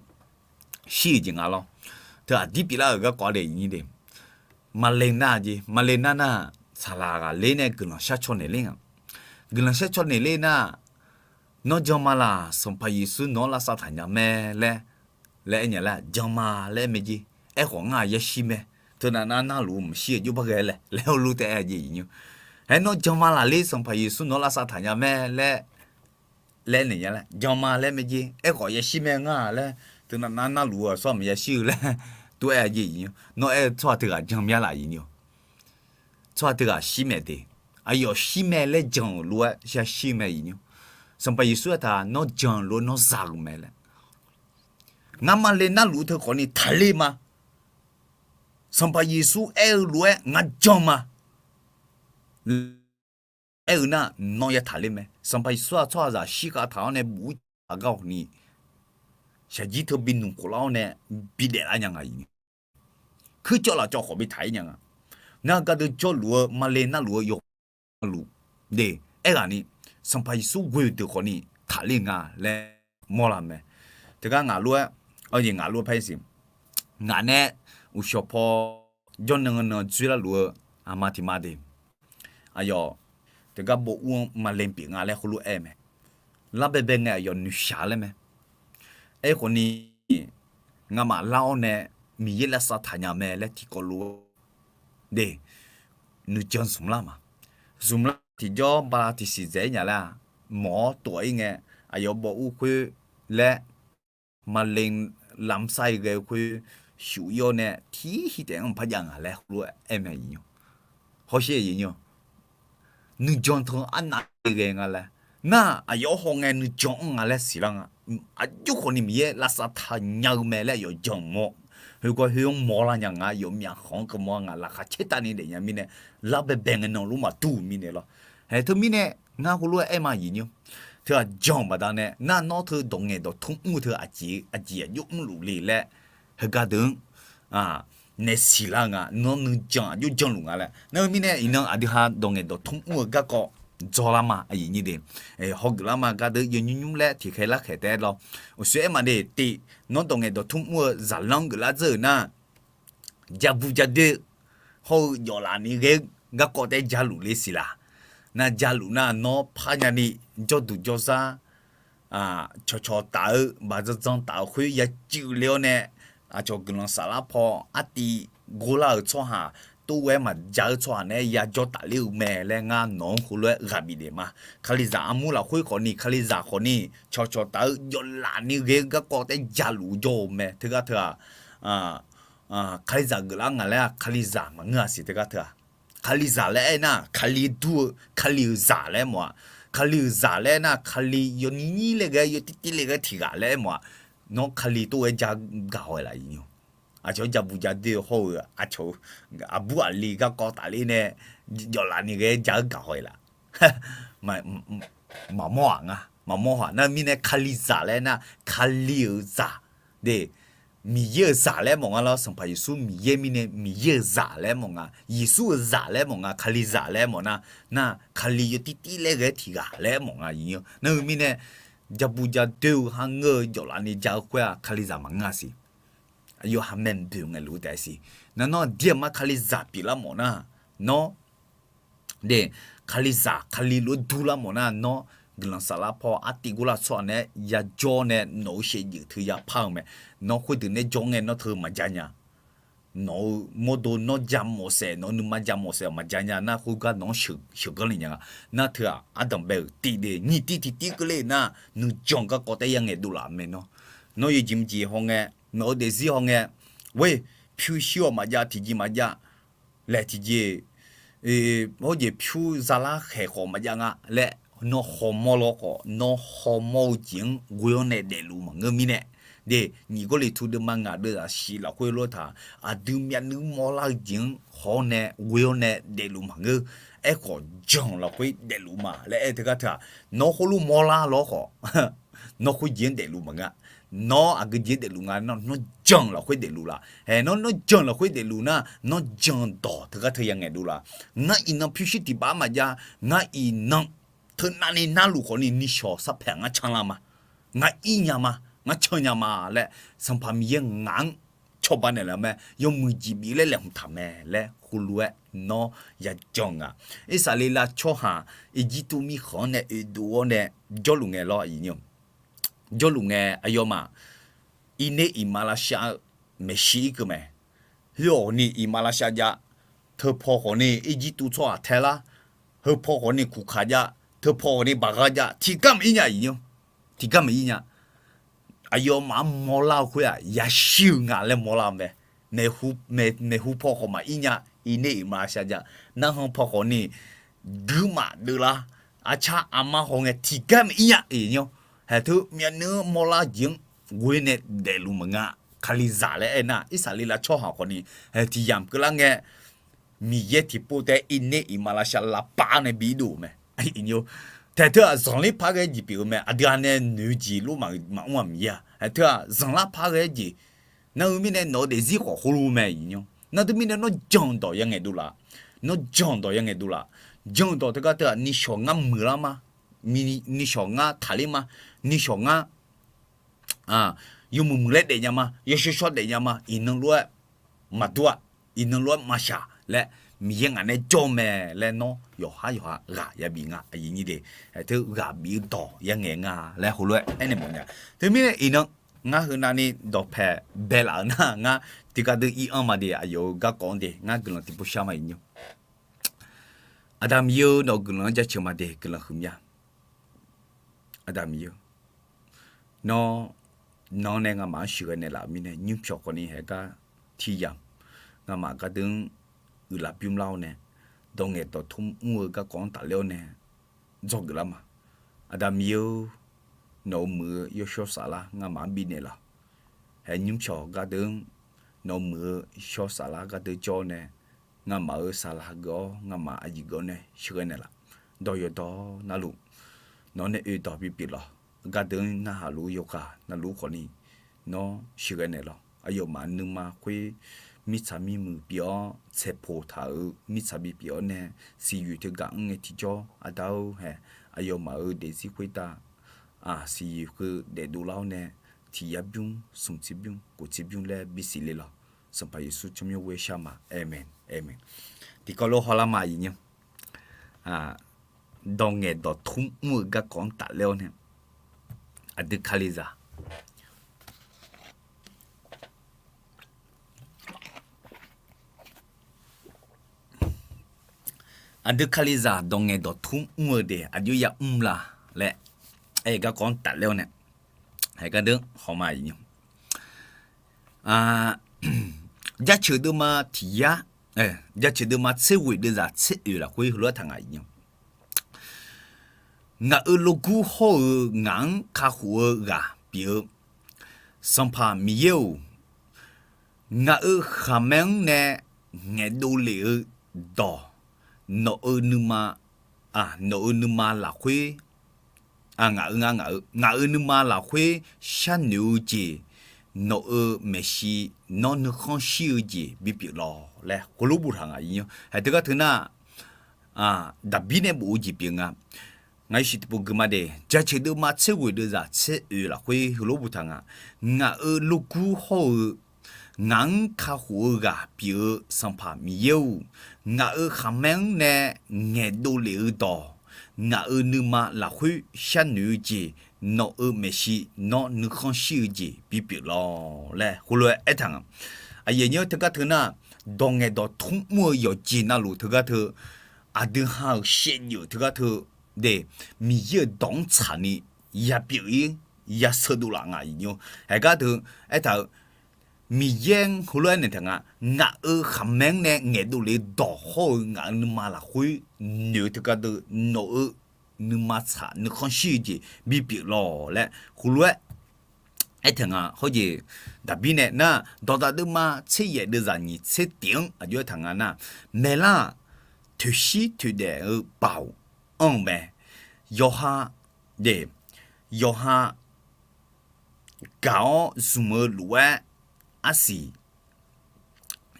shir-euq jeq nga lawr. Teu aqdir pyeuflar-euq garkawv de aqyuif nyir de. Maqle nar jeq, maqle nar nar, saqlaq ghaqler nae guiqlanq shar caw naeq ler nga. Guiqlanq shar caw naeq ler nar, nawr jan ma laq, Sanqpaq Yeqsur nawq-anr lavsav taq nya mae laer, laer aer nya laer, jan ma laer aer mae jeq. Aerkhawf ngar-aq yashir mae. Teu navnav narluf-eu maqshir-eu jov bar ghae laer laer heulof taef-aer jeq aqyuif nyir-awr. Haer nawr jan ma laq ler, Sanqpaq Yeqsur nawq-anr lavsav taq nya mae laer, laer naeq nya laer, jan ma laer mae jeq. Aerkhawf yashir mae ngar-aq laer, teu navnav narluf-eu aqsur-aq maq yashir-eu laer tov-aer-a jeq aqyuif nyir-awr. Nawr aer-eu tsawrhaq teughaq jan mya laf aqyuif nyir-awr. Tsawrhaq teughaq shir maeq de. Aqyawf shir mae laer jan-euq lof-aer yashir mae aqyuif nyir-awr. Sanqpaq Yeqsur aertaq nawr jan-eu lof-aer nawr za-eu mae laer. Ngar maqle narluf-eu teu khawfni taqler ma. Sanqpaq Yeqsur aer-eu lof-aer ngar jan ma. Aer-eu nar nawr ya taqler mae. Sanqpaq Yeqsur-aq tsawrhaqzaq shirkhav taq-awr nae buf-ir taq gar khawfni, shaqjir teu bi nmq khof lar-awr nae bi daeflar nya nga aqyuif nyir-awr. Kuircawv lafcawv khawf bi taq-ir nya nga. Ngar gardeuv jawrluf-eu maqle narluf-eu yawqha luf de, aerghaqni Sanqpaq Yeqsur ghoe-eu deuq khawfni taqler nga laer mawrlar mae. Teugar ngaq lof-aer, aqjeq ngaq lof-aer par-ir siq. Ngaq nae uqshawq paw jawrnan nan dzoerlar luf-eu aqma tiq ma de. Aqyawf teugar baw ur-anr maqle pyeuf nga laer heulof-aer mae. Lar baebae ngae aqyawf noeqshaq laer mae. Aerkhawfni, ngamaf lar-awr nae Miqyaer lavsav taq nya mae laer tiqkawv lof-aer de, nuijan zmq lar ma. Zmq lar tiqjawr bala tiqsiq dzaeq-ir nya laer-aq, mawq-awr tov-ir ngae, aqyawf baw ur khoer laer, maqle lamsar-ir ghae-eu khoer shuf-ir-awr nae tiqhir taef-anr maqpar jav nga laer heulof-aer aer mae aqyuif nyir-awr. Hawsher aqyuif nyir-awr. Nuijan teu arnavni ghae nga laer. Nar aqyawf-anr haw ngae nuijan anr nga laer siqlar nga. Aqjox khawfni Miqyaer lavsav taq nya-eu mae laer aqyawf jan mawr. Khoergar khoer-anr mawrlar nya nga, aqyawf myaqkhanq-anr keuvmawr nga, laqkhaq caertavni daefnya mirnae, lar baebae ngae nan lof maqdur mirnae lawr. Hae teumirnae, ngar heulof-aer aer ma aqyuif nyir-awr. Teu-aq jan-euq baqdanae nar nawr teu dawq ngaeq dawq tmr mr-eu teu aqjeq aqjeq aqjox mrluf le laer, heugar deuq-anr nae siqlar-eu nga, nawr nuijan aqjox janluf nga laer. Nar-eu mirnae iqnan aqdui ha dawq ngaeq dawq tmr mr-eu garkawv dzawlar ma aqyuif nyir de. Hawgeuf lar ma gardeuq yawnymr nymr laer tiqkhaeq larkhaeq taef-aer lawr. Uqshoe aer ma de tiq, nawr dawq ngaeq dawq tmr mr-eu zaqlanr geuflar dzeur-euq nar, jabu jadoer hawr-eu jawflaf ni ghae-eu garkawv taef-aer jaluf le siqlaq. Nar jaluf nar nawr parnya ni jawrduq jawrzar cawqcawq taf-eu baqdzanr dzanr taf-eu khoer ya cuiv le-awr nae, aqcawq guiqlanq saflar paw artiv gorlar-euq tsawrhaq, tov-aer maqja-eu tsawrhaq naeq-aer yajawr tafler-eu mae laer ngar nawq-anr heulof-aer ghaq bif daef ma. Kalizaq armur lafkhoer khawfni, kalizaq khawfni cawqcawq taf-eu jawflaf ni ghae-eu garkawv taef-aer jaluf jawr-eu mae. Teugar teu-aq, kalizaq geuflar ngaq laer-aq, kalizaq maqngeur-a siq. Teugar teu-aq, kalizaq laer aernar, Kali dur-eu, Kali-euq zaq laer aermawf-aq, Kali-euq zaq laer aernar, Kali yawnyir nyir le ghae, yawtir tir le ghae tiq ghaq laer aermawf-aq, nawr Kali tov-aer ja gaq haw-aer laf-ir nymr. Aqcawq-anr ja bu ja doer-eu hawr-eu aqcawq-eu aqbur aqli garkawv tafler nae jawflaf ni ghae ja-eu gaq haw-iq laf. Maqmawr-aq nga, maqmawr-aq. Nar mirnae kalizaq laer nar, kali-euq zaq de, Miqyaer-euq zaq laer mawf nga lawr. Sanqpaq Yeqsur Miqyaer mirnae Miqyaer-euq zaq laer mawf nga, Yeqsur-euq zaq laer mawf nga, kalizaq laer mawf nar, nar kali yawtirtir laer ghae tiq ghaq laer mawf nga. Nar-eu mirnae ja bu ja doer-eu kharngeur-eu jawflaf ni ja-eu khoer-aq kalizaq maqngeur-a siq. Aqyawf haqmaeq boeq ngaeqluf-eu taef siq. Nar nawr aqdir aqma kalizaq pyeuflar mawf nar, nawr de, kalizaq kali lof-aer durlar mawf nar, nawr guiqlanq saflar paw artiv gorlar tsawrhaq nae yajawr nae nawq-euq shaevdzeuf teu yapar-eu mae. Nawr khoerdeuq nae jawr ngae nawr teu maqja nya. Nawq-euq mawrdo nawr ja mawf saef, nawq-eu nuima ja mawf saef-awq maqja nya nar, khoergar nawq-anr sheuqganr le nya nga. Nar teu-aq ardanq bae-euq tiv de nyiq tiv tiqtiv keuvle nar, nuijan garkawv taef-aer ya ngaeq dovlaf mae nawr. Nawr yawjeq maqjeq hawngae, nawq-eu daefzir hawngae, ghoer, pyurshuir-awq maqjav, tiqjeq maqjav, laeq tiqjeq, hawjeq pyur zalar khaeq khawf maqjav nga laer, nawr hawmawr lawr khawf, nawr hawmawr-eu jeq-anr ghoe-awr nae daefluf maqngeur mirnae, de, nyiq Gawrliqtu deuvma ngaq deuvzaq shif lafkhoer lof-aer taq, aqdui myavnuiv mawrlar-eu jeq-anr haw-awr nae ghoe-awr nae daefluf maqngeur. Aerkhawf, jan lafkhoer daefluf ma laer aer-eu teugar teu-aq, nawr khoerlof mawrlar lawr khawf, nawr khoer jeq-anr daefluf maqngeur. Nawr aqgeu jeq-anr daefluf nga nar, nawr jan lafkhoer daefluf laf. Hae, nawr nawr jan lafkhoer daefluf nar, nawr jan dawq teugar teu ya ngaeq dovlaf. Ngar iqnan pyurshuir tiq baf maqjav, ngar iqnan teunavni narluf khawfni nishawq sarpaeq ngar canlar ma. Ngar ir nya ma, ngar can nya ma laer, Sanqpaq Miqyaer ngaq-anr cawba naeqlaf mae, yawmuiq jeq bif laer laeqhmq taq mae laer khoerlof-aer nawr yajan nga. Irsaqleqlav tsawrhaq Irjirtuv mirkhanq-anr nae oedov-awr nae jawrluf ngae lawr, jawrluf ngae aqyawfmaf irner iqmalavshav-eu maeqshi irkeuv mae. Khoer-awq ni iqmalavshav jav, teupaw khawfni Irjirtuv tsawrhaq taelar, heupaw khawfni kuqkaq jav, teupaw khawfni baqghar jav, tiqgar maqir nya, tiqgar maqir nya. Aqyawfmaf-anr mawrlar-eu khoer-aq yashir-euq nga laer mawrlar-eu mae. Maeqhu paw khawf maqir nya, irner iqmalavshav jav, narhan paw khawfni guirmaf deuvlar, aqcar aqma hawngae tiqgar maqir nya, haeq teu myavnuiv-anr mawrlar jeq-anr ghoe nae daefluf maqnga. Kalizaq laer aer nar, Irsaqleqlav tsawrhaq khawfni haeq tiq yamq keuvlar ngae, Miqyaer tiqpov taef-aer irner iqmalavshav lavpaf-awr nae bi irdov-euq mae. Taeq teu-aq zanqler par ghae jeq pyeuf-eu mae. Aqdui-a nae noeq jeq lof maqmr-a Miqyaer-aq. Haeq teu-aq zanqlar par ghae jeq. Nar-eu mirnae nawq-eu daefzir khawf khoerlof mae. Nar teu mirnae nawr jan dawq ya ngaeq dovlaf. Nawr jan dawq ya ngaeq dovlaf. Jan dawq teugar teu-aq nishawq ngar muiqlar ma, nishawq ngar taqler ma, nishawq ngar yawmuiq muiq laer daefnya ma, yawshawr shawr daefnya ma, iqnan lof-aer maqdur-a, iqnan lof-aer maqshaq laer, Miqyaer ngaq nae jawr mae laer nawr yawqhar yawqha ghaq yabif nga, aqyuif nyir de. Haeq teu ghaq bif-eu dawq ya ngaeq nga laer heulof-aer aernaeq mawf nya. Teumirnae iqnan ngar heunav ni dawqpaeq baelaf-euq nar, ngar tiqgar dui ir-anr ma de, aqyawf-euq garkawv-anr de ngar guiqlanq tiqpov shar ma, aqyuif nyir. Aqda Miqyaer-eu, nawq-eu guiqlanq-anr jaceuq ma de, guiqlanq huiqmya. Aqda Miqyaer-eu, nawr, nawr nae nga'maf-anr sheuqghae naeqlaf-euq mirnae, nymrpyawq khawfni haeqgar tiq yamq nga'maf gardeuv-anr uiqlaf bymr lar-awr nae, dawq ngaeq dawq tmr mr-eu garkawv-anr tafler-awr nae dzawgeuf lar ma. Aqda Miqyaer-eu, nawq-euq muiq-eu yawshawr saflar nga'maf-anr bifnaeq laf. Haeq nymrpyawq gardeuv-anr nawq-euq muiq-eu shawr saflar gardeuv jawr-awr nae, nga'maf-euq saflar geuf-awr nga'maf aqyuif geuf-awr nae sheuqghae naeqlaf. Dawq yawqdawq navluf nawq-anr nae oe dawq bipyeuf lawq. Gardeuv-anr narhaq luf-eu yawkaq navluf khawfni nawr sheuqghae naeqlaf. Aqyawfmaf nuima khoer mirtsaq mirmuiq pyeuf-awr tsaeqpoq taq-euq mirtsaq bipyeuf-awr nae siqyoeq teu gaq-anr ngae tiqjawr, Aqda-or haeq, aqyawfmaf-euq daefzir khoertav siqyoeq heu daefdov lar-awr nae, tiq yar bymr, smq tser bymr, kof tser bymr laer bisiq le lawq. Sanqpaq Yeqsur tsawrmyanr ghoer shar ma. Aqmeq, aqmeq. Tiqkawv lof hawlar ma, aqyuif nyir. Dawq ngaeq dawq tmr mr-eu garkawv-anr tafler-awr nae, aqdui Kalizaq aqdui Kalizaq dawq ngaeq dawq tmr mr-eu de aqjox ya mr la laer aer-eu garkawv-anr tafler-awr nae, haeq gardeuv hawq ma, aqyuif nyir. Jaceuq deuvma tiq yar, jaceuq deuvma tser ghoeq deuvzaq tser oeq lafkhoer heulof-aer taq ngaq, aqyuif nyir. Ngaq-euq logur hawr-eu ngaq-anr kakhof-eu ghaq pyeuf-eu Sanqpaq Miqyaer-or, Ngaq-euq khaqmae-anr nae ngaeqdov lef-eu dawq, nawq-eu nuima, nawq-eu nuima lafkhoer, ngaq-eu nga, ngaq-eu, ngaq-euq nuima lafkhoer sharnoeq-eu jeq, nawq-euq maeqshi nawr nuikhanr shir-eu jeq bipyeuf lawq laer heulof boftaq nga. Haeq teugar teu nar, Daqbir nae bof-eu jeq pyeuf nga. Ngaq-euq shiq tiqpov geuf ma de, jaceuq deuvma tser ghoeq deuvzaq tser oeq lafkhoer heulof boftaq nga. Ngaq-euq logur hawr-eu ngaq-anr kakhof-eu ghaq pyeuf-eu Sanqpaq Miqyaer-or, ngaq-euq khaqmae-anr nae ngaeqdov lef-eu dawq, ngaq-euq nuima lafkhoer sharnoeq-eu jeq, nawq-euq maeqshi nawr nuikhanr shir-eu jeq bipyeuf lawq laer heulof-aer aertaq nga. Aqyuif aqnyir teugar teu nar, dawq ngaeqdawq tmr mr-eu yawqjeq navluf teugar teu, aqdui ha-euq shaevdzeuf teugar teu, de, Miqyaer-euq dawq-anr tsaqni yapyeuf-ir, yasheu dovlaf nga. Aqyuif aqnyir haeq gar teu aertaq-eu, Miqyaer-anr heulof-aer naeq taq nga, ngaq-euq khaqmae-anr nae ngaeqdov lef-eu dawq hawr-eu ngaq-euq nuima lafkhoer noeq-eu teugar deuv, nawq-eu nuima tsaq nuikhanr shir-eu jeq bipyeuf lawq laer heulof-aer aertaq nga. Hawjeq Daqbir nae nar, dawqdaq deuvma tser yaef deuvzaq nyiq tser tiq-anr aqjox aertaq nga nar, maeqlar-aq, toeqshir toeqdaef-eu baoq anr-eu mae. Yawqha, de, yawqha gaq-awr zmq-eu lof-aer arsiq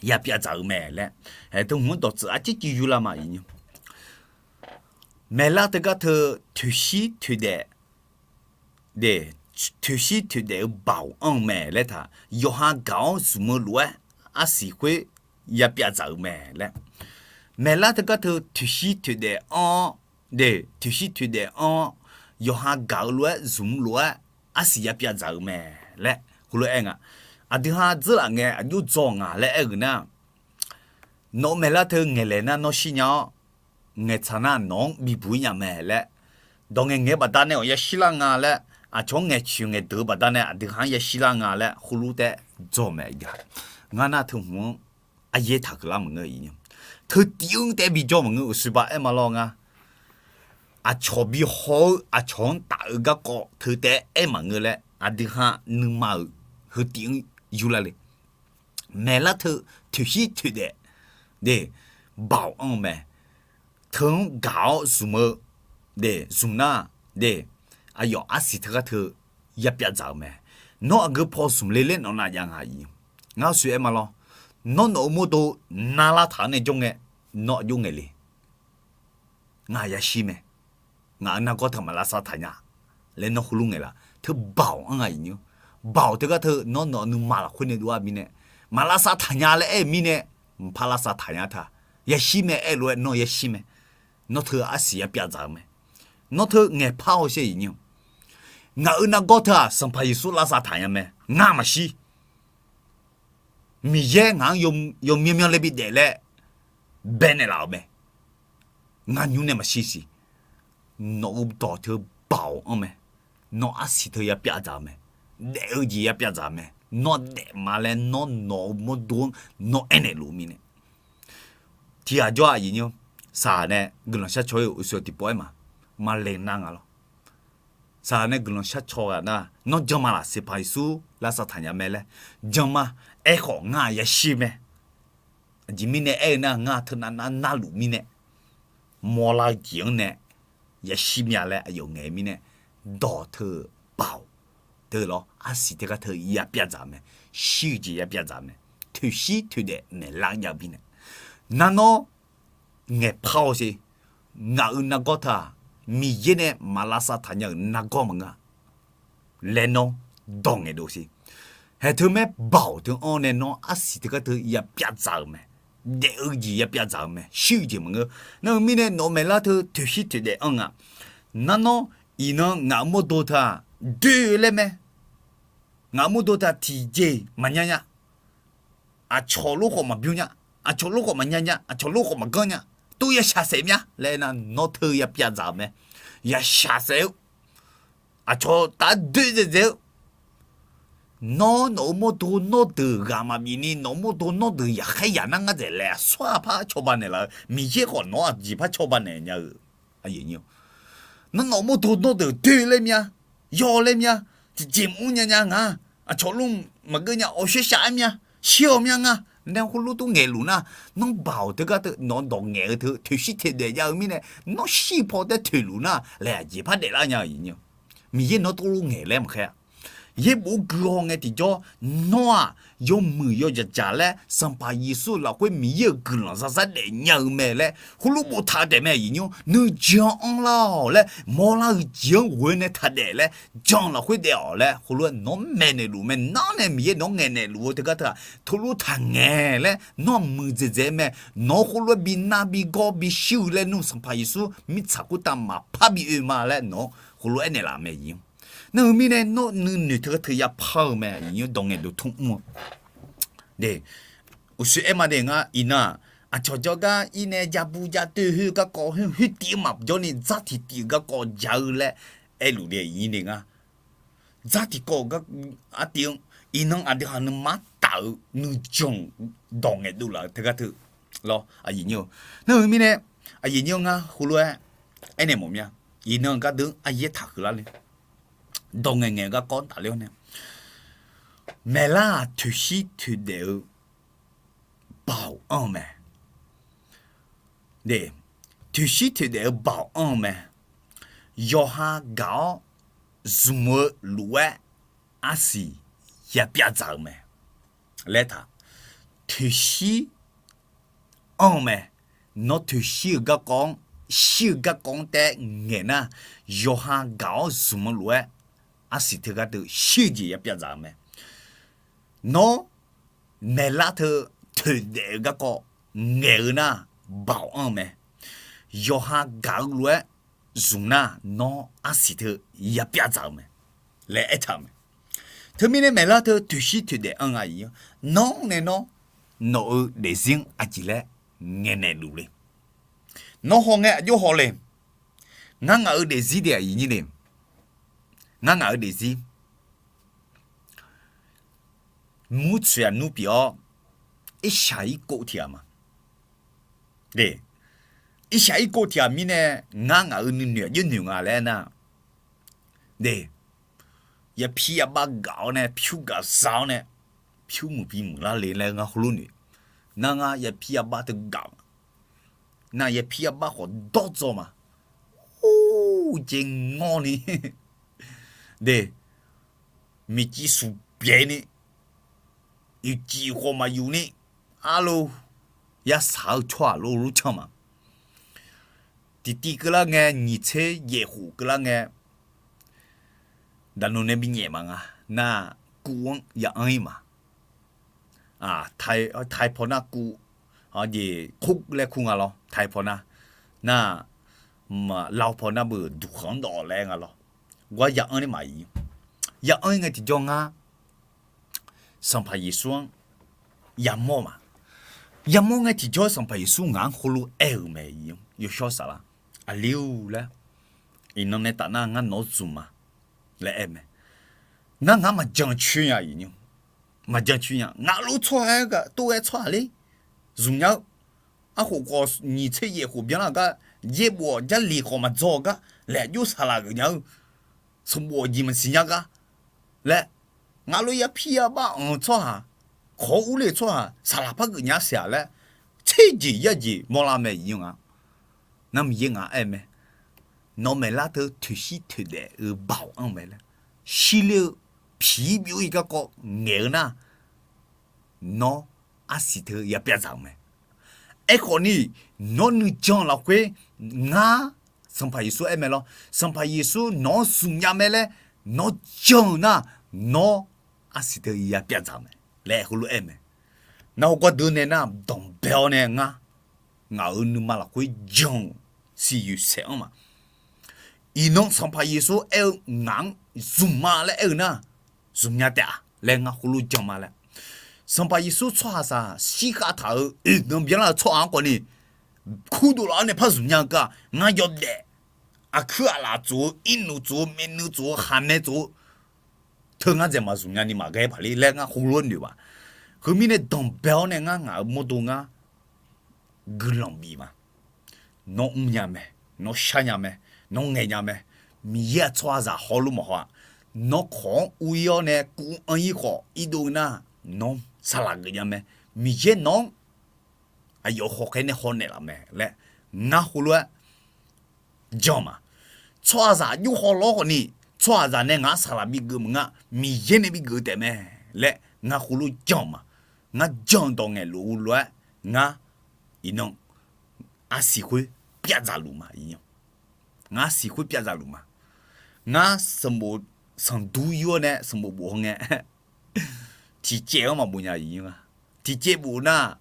yapyav dzaq-eu mae laer, haeq teu hmq-anr dawqtsuif arcir civ yurlar ma. Maeqlar teugar teu toeqshir toeqdaef, de, toeqshir toeqdaef-eu baoq anr-eu mae laer taq, yawqha gaq-awr zmq-eu lof-aer arsiq khoer yapyav dzaq-eu mae laer. Maeqlar teugar teu toeqshir toeqdaef anr-awr, de, toeqshir toeqdaef anr-awr, yawqha gaq-eu lof-aer zmq-eu lof-aer arsiq yapyav dzaq-eu mae laer heulof-aer nga. Aqdui ha dzeurlaf ngae aqjox dzaw nga laer aer-eu nar, nawq-eu maeqlar teu ngaeqlaeq nar nawr shir nya-awr, ngaeqtsaq nar nawq-anr bibuq-ir nya mae laer, dawq ngaeq ngaeq-eu baqdanae-awq yashir lar nga laer, aqcawq-anr ngaeqcoeq ngaeqdeuq-eu baqdanae aqdui ha-anr yashir lar nga laer heulof taef-aer dzaw mae. Ngar nar teu hmq-anr aryaer taq keuvlar maqngeur. Teu tiv-anr taef-aer bijawr maqngeur, uqshoe ba aer ma lawr nga. Aqcawq bihaw-eu aqcawq-anr taf-eu garkawv teu taef-aer aer maqngeur laer aqdui ha nuima-euq heu tiv-anr yurlar le. Maeqlar teu toeqshir toeqdaef, de, baoq anr-eu mae. Teu-anr gaq-awr zmq-eu, de, zmq nar, de, aqyawf arsiq teugar teu yapyav dzaq-eu mae. Nawr aqgeu paw zmq le laer nawq nav jav nga. Ngar shuif aer ma lawr. Nawr nawq-eu mawrdo narlar taq-anr nae jawr ngae, nawr aqjox ngaeq le. Ngaq yashir mae. Ngaq-euq nargawr teu maq lavsav taq nya laer nawr heulof ngaeq laf. Teu baoq anr nga. Baoq teugar teu nawr nawq-eu nuima lafkhoer nae dov-ar mirnae, maq lavsav taq nya laer aer-eu mirnae, mqpar lavsav taq nya taq, yashir mae aer lof-aer nawr yashir mae. Nawr teu arsiq yapyav dzaq-eu mae. Nawr teu ngaeqpar-awr sher. Ngaq-euq nargawr teu-aq Sanqpaq Yeqsur lavsav taq nya mae. Ngar maqshir. Miqyaer ngaq-anr yawmyanr myanr laer bidaef laer baenaeq laf-euq mae. Ngar nymr nae maqshir siq. Nawq-eu dawq teu baoq anr mae. Nawr arsiq teu yapyav dzaq-eu mae. Daef-eu jeq yapyav dzaq-eu mae. Nawr daef ma laer nawr nawq-eu mawrdo-anr nawr aernaeq luf mirnae, tiqghaq jawr-aq, aqyuif aqnyir, saqhaq nae guiqlanq shar caw-ir-euq uqshoe tiqpov aer ma, maqle nar nga lawr. Saqhaq nae guiqlanq shar caw ghaq nar, nawr jan ma laf, Sanqpaq Yeqsur lavsav taq nya mae laer jan ma. Aerkhawf ngar yashir mae. Aqjeq mirnae aer-eu nar, ngar teunav nar narluf mirnae, mawrlar-eu jeq-anr nae yashir mya laer aqyawf ngaeq-eu mirnae, dawq teu baoq teu lawr, arsiq teugar teu yapyav dzaq-eu mae. Shir-eu jeq yapyav dzaq-eu mae. Toeqshir toeqdaef maeqlar jav-eu mirnae, nar nawr ngaeqpar-awr sher. Ngaq-euq nargawr teu-aq Miqyaer nae maq lavsav taq nya-euq nargawr maqngeur-a laer nawr dawq ngaeqdov sher. Haeq teu maer baoq teu anr nae nawr arsiq teugar teu yapyav dzaq-euq mae. Daef-eu jeq yapyav dzaq-euq mae. Shir-eu jeq maqngeur. Nar-eu mirnae nawq-eu maeqlar teu toeqshir toeqdaef anr nga. Nar nawr iqnan ngaq-euq mawrdo teu-aq doe-eu laer mae. Ngaq-euq mawrdo teu-aq tiqjeq maqnya nya. Aqcawq lof khawf maqbymr nya. Aqcawq lof khawf maqnya nya. Aqcawq lof khawf maqganr nya. Tov yashaq saef mya laer aer nar, nawr teu yapyav dzaq-euq mae. Yashaq saef-eu aqcawq taf-aer doe dzaeqdzaeq-eu. Nawr nawq-euq mawrdo nawr deuq ghaq maqbif ni, nawq-euq mawrdo nawr deuq yaqkhaer yaq nar ngar dzaeq laer aqsur aqpar cawba naeqlaf-eu, Miqyaer khawf nawq-anr aqjeq par cawba naeq nya-eu. Nawr nawq-euq mawrdo nawr deuq doe laer mya, yaw laer mya, tiqjeq mr nya nya nga, aqcawq lof maqgeur nya, awqshoer shaq-aer mya, Shir-awq mya nga laer heulof tov ngaeqluf nar, nawr baoq teugar teu nawq-eu dawq ngaeq-eu teu toeqshir toeqdaef jav-eu mirnae, nawr shir paw taer toeqluf nar laer aqjeq par daeflar nya-eu iqnyir. Miqyaer nawr tov lof ngaeq laer maqkhaer-a. Yaerbof gui haw ngae tiqjawr, nawr-aq, yawmuiq yawdzaqdzaq laer Sanqpaq Yeqsur lafkhoer Miqyaer-euq guiqlanq zarzar daefnya-eu mae laer heulof boftaq-eu taef mae iqnyir. Nuijeq-anr anrlar-awq laer mawrlar-eu jeq-anr ghoe nae taqdaef laer, jan lafkhoer daef-awq laer heulof-aer nawq maeqnaeqluf mae. Nar nae Miqyaer nawq ngaeqnaeqluf-eu teugar teu-aq, teulof taqngaeq laer nawr-aq muiqdzaeq dzaeq mae. Nawq heulof-aer bi nar bi gawr bi shir-eu laer nmr Sanqpaq Yeqsur mirtsaq khoertav maqpar bi oe ma laer nawq heulof-aer naeqlaf mae iqnyir. Nar-eu mirnae nawr nuinoeq teugar teu yapar-eu mae iqnyir dawq ngaeqdov tmr mr-eu. Uqshoe aer ma de ngar iqnan-aq, aqcawq jawrgar ir nae jabu jadoe khoer-eu garkawv khoer khoer tiv-eu maqjawr ni dzar tiqtiv-euq garkawv ja-eu laer aerluf de iqnyir de ngar. Dzar tiqkawv-eu gar artiv-anr iqnan aqdui haq nuima taf-eu nuijan dawq ngaeqdov laf-eu teugar teu lawr aqyuif nyir-eu. Nar-eu mirnae aqyuif nyir-eu ngar heulof-aer aernaeq mawf mya. Iqnan gardeuv aryaer taqhuiq lar le. Dawq ngaeqngaeq-eu garkawv-anr tafler-awr nae, maeqlar-aq toeqshir toeqdaef-eu baoq anr-eu mae. Toeqshir toeqdaef-eu baoq anr-eu mae. Yawqha gaq-awr zmq-eu lof-aer arsiq yapyav dzaq-eu mae laer taq. Toeqshir anr-eu mae. Nawr toeqshir-eu garkawv-anr, shir-eu garkawv-anr taef-aer ngaeq nar, yawqha gaq-awr zmq-eu lof-aer arsiq teugar teu shir-eu jeq yapyav dzaq-eu mae. Nawr maeqlar teu toeqdaef-eu garkawv ngaeq-eu nar, baoq anr-eu mae. Yawqha gaq-eu lof-aer zmq nar, nawr arsiq teu yapyav dzaq-eu mae laer aertaq-euq mae. Teumirnae maeqlar teu toeqshir toeqdaef anr nga iq, nawr nae nawr nawq-eu daefzir-anr aqjeq laer ngaeqnaeq luf le. Nawr hawngae aqjox haw le. Ngar ngaq-eu daefzir de aqyuif nyir le. Ngar ngaq-eu daefzir murtsoeq aqnur pyeuf-awr, irshaq irkov tiq ghaq ma. Irshaq irkov tiq ghaq mirnae, ngar ngaq-eu nuinoeq aqjox noeq nga laer aernar, yapir yabax gaq-awr nae pyur gaq za-awr nae pyur muiq bi muiqlar le laer ngar heulof noeq. Nar ngar yapir yabax teu gaq, nar yapir yabax khawf dawr dzaw ma. Or, jeq ngawr ni, de, miqciv suq byaeq ni, yufciv khawf maqyuf ni, arlo, yasaq-eu tsawrhaq lor lor can ma. Tiqtiv keuvlar ngae, nyiq tser yaef khof keuvlar ngae, daqnoeq nae binyaef ma nga. Nar, kuv-anr ya'anr ir ma. Tai paw nar kuv, jeq kur laer kur nga lawr. Tai paw nar, nar, lav paw nar beu duqkhanq-anr dawv laer nga lawr. Gar ya'anr ir ma iq. Ya'anr ir ngae tiqjawr ngar Sanqpaq Yeqsur-anr yamawr ma. Yamawr ngae tiqjawr Sanqpaq Yeqsur ngaq-anr heulof-aer-euq mae iq, yawshawr saflar, aqli-or laer, iqnan nae taf nar ngar nawq-anr zmq ma laer aer mae. Nar ngaq-anr maqjan coer nya iq, maqjan coer nya. Ngaq lof tsawrhaq-aer gaq tov-aer tsawrhaq ler zmq nya-eu, arkhof khawf nyiq tser yaef khof byanlar-eu gar, yaerbof-awq jarlif khawf maqdzaw-eu gar, laeq aqjox saqlaq geuf nya-eu, sanqbof aqjeq maqsiq nya gar laer, ngaq lof yapir yabax anq-eu tsawrhaq, kawq-awr urler-eu tsawrhaq saqlaq par geuf nya siq-aq laer, tserjeq yarjeq mawrlar mae iq nga. Nar Miqyaer ngaq-anr aer mae, nawq maeqlar teu toeqshir toeqdaef-eu baoq anr-eu mae laer, shirler-eu piqir byov-ir garkawv ngaeq-eu nar, nawr arsiq teu yapyav dzaq-euq mae. Aerkhawf ni, nawr nuijan lafkhoer ngar, Sanqpaq Yeqsur aer mae lawr, Sanqpaq Yeqsur nawq-anr zmq nya mae laer nawr jan-eu nar, nawr arsiq teu yapyav dzaq-euq mae laer heulof-aer mae. Nar heugar deuq nae nar, danqbae-awr nae ngar ngaq-euq nuima lafkhoer jan-euq siqyoeq saeq-anr ma. Iqnan Sanqpaq Yeqsur aer-eu ngaq-anr zmq ma laer aer-eu nar, zmq nya taef-a laer ngar heulof jan ma laer. Sanqpaq Yeqsur tsawrhaqzaq shirkhav taq-euq oeq nan byanlar-eu tsawrhaq-anr khawf ni, kurdov laf-awr nae par zmq nya-eu gar ngar yawdaef, aqkuir aqlaf tsof-eu, irnuq tsof-eu, maernui tsof-eu, khaqmae tsof-eu, teu ngar dzaeq maqzmq nyani maqghae paq ler laer ngar heulof-aer noeq ma. Heumirnae danqbae-awr nae ngar ngaq-euq mawrdo ngar guiqlanq bif ma. Nawr mr nya mae, nawr shar nya mae, nawr ngaeq nya mae. Miqyaer-aq tsawrhaqzaq hawlof mawf haw-aq, nawr kawq-anr ur-ir-awr nae kuv anr-ir khawf irdov nar, nawr saqlaq geuf nya mae. Miqyaer nawq-anr aqyawf hawkhaer nae haw naeqlaf mae laer ngar heulof-aer jan ma. Tsawrhaqzaq aqjox haw lawr khawfni, tsawrhaqzaq nae ngaq-anr saqlaq bigeuf maqnga, Miqyaer nae bigeuf taef mae laer ngar heulof jan ma. Ngar jan dawq ngaeqluf-eu lof-aer ngar iqnan arsiq khoer pyavdzaq luf ma. Ngar arsiq khoer pyavdzaq luf ma. Ngar sanqbof sanqdur yur-awr nae sanqbof bof haw ngae, tiqcaev-anr maqbof nya iqnymr-a. Tiqcaev bof nar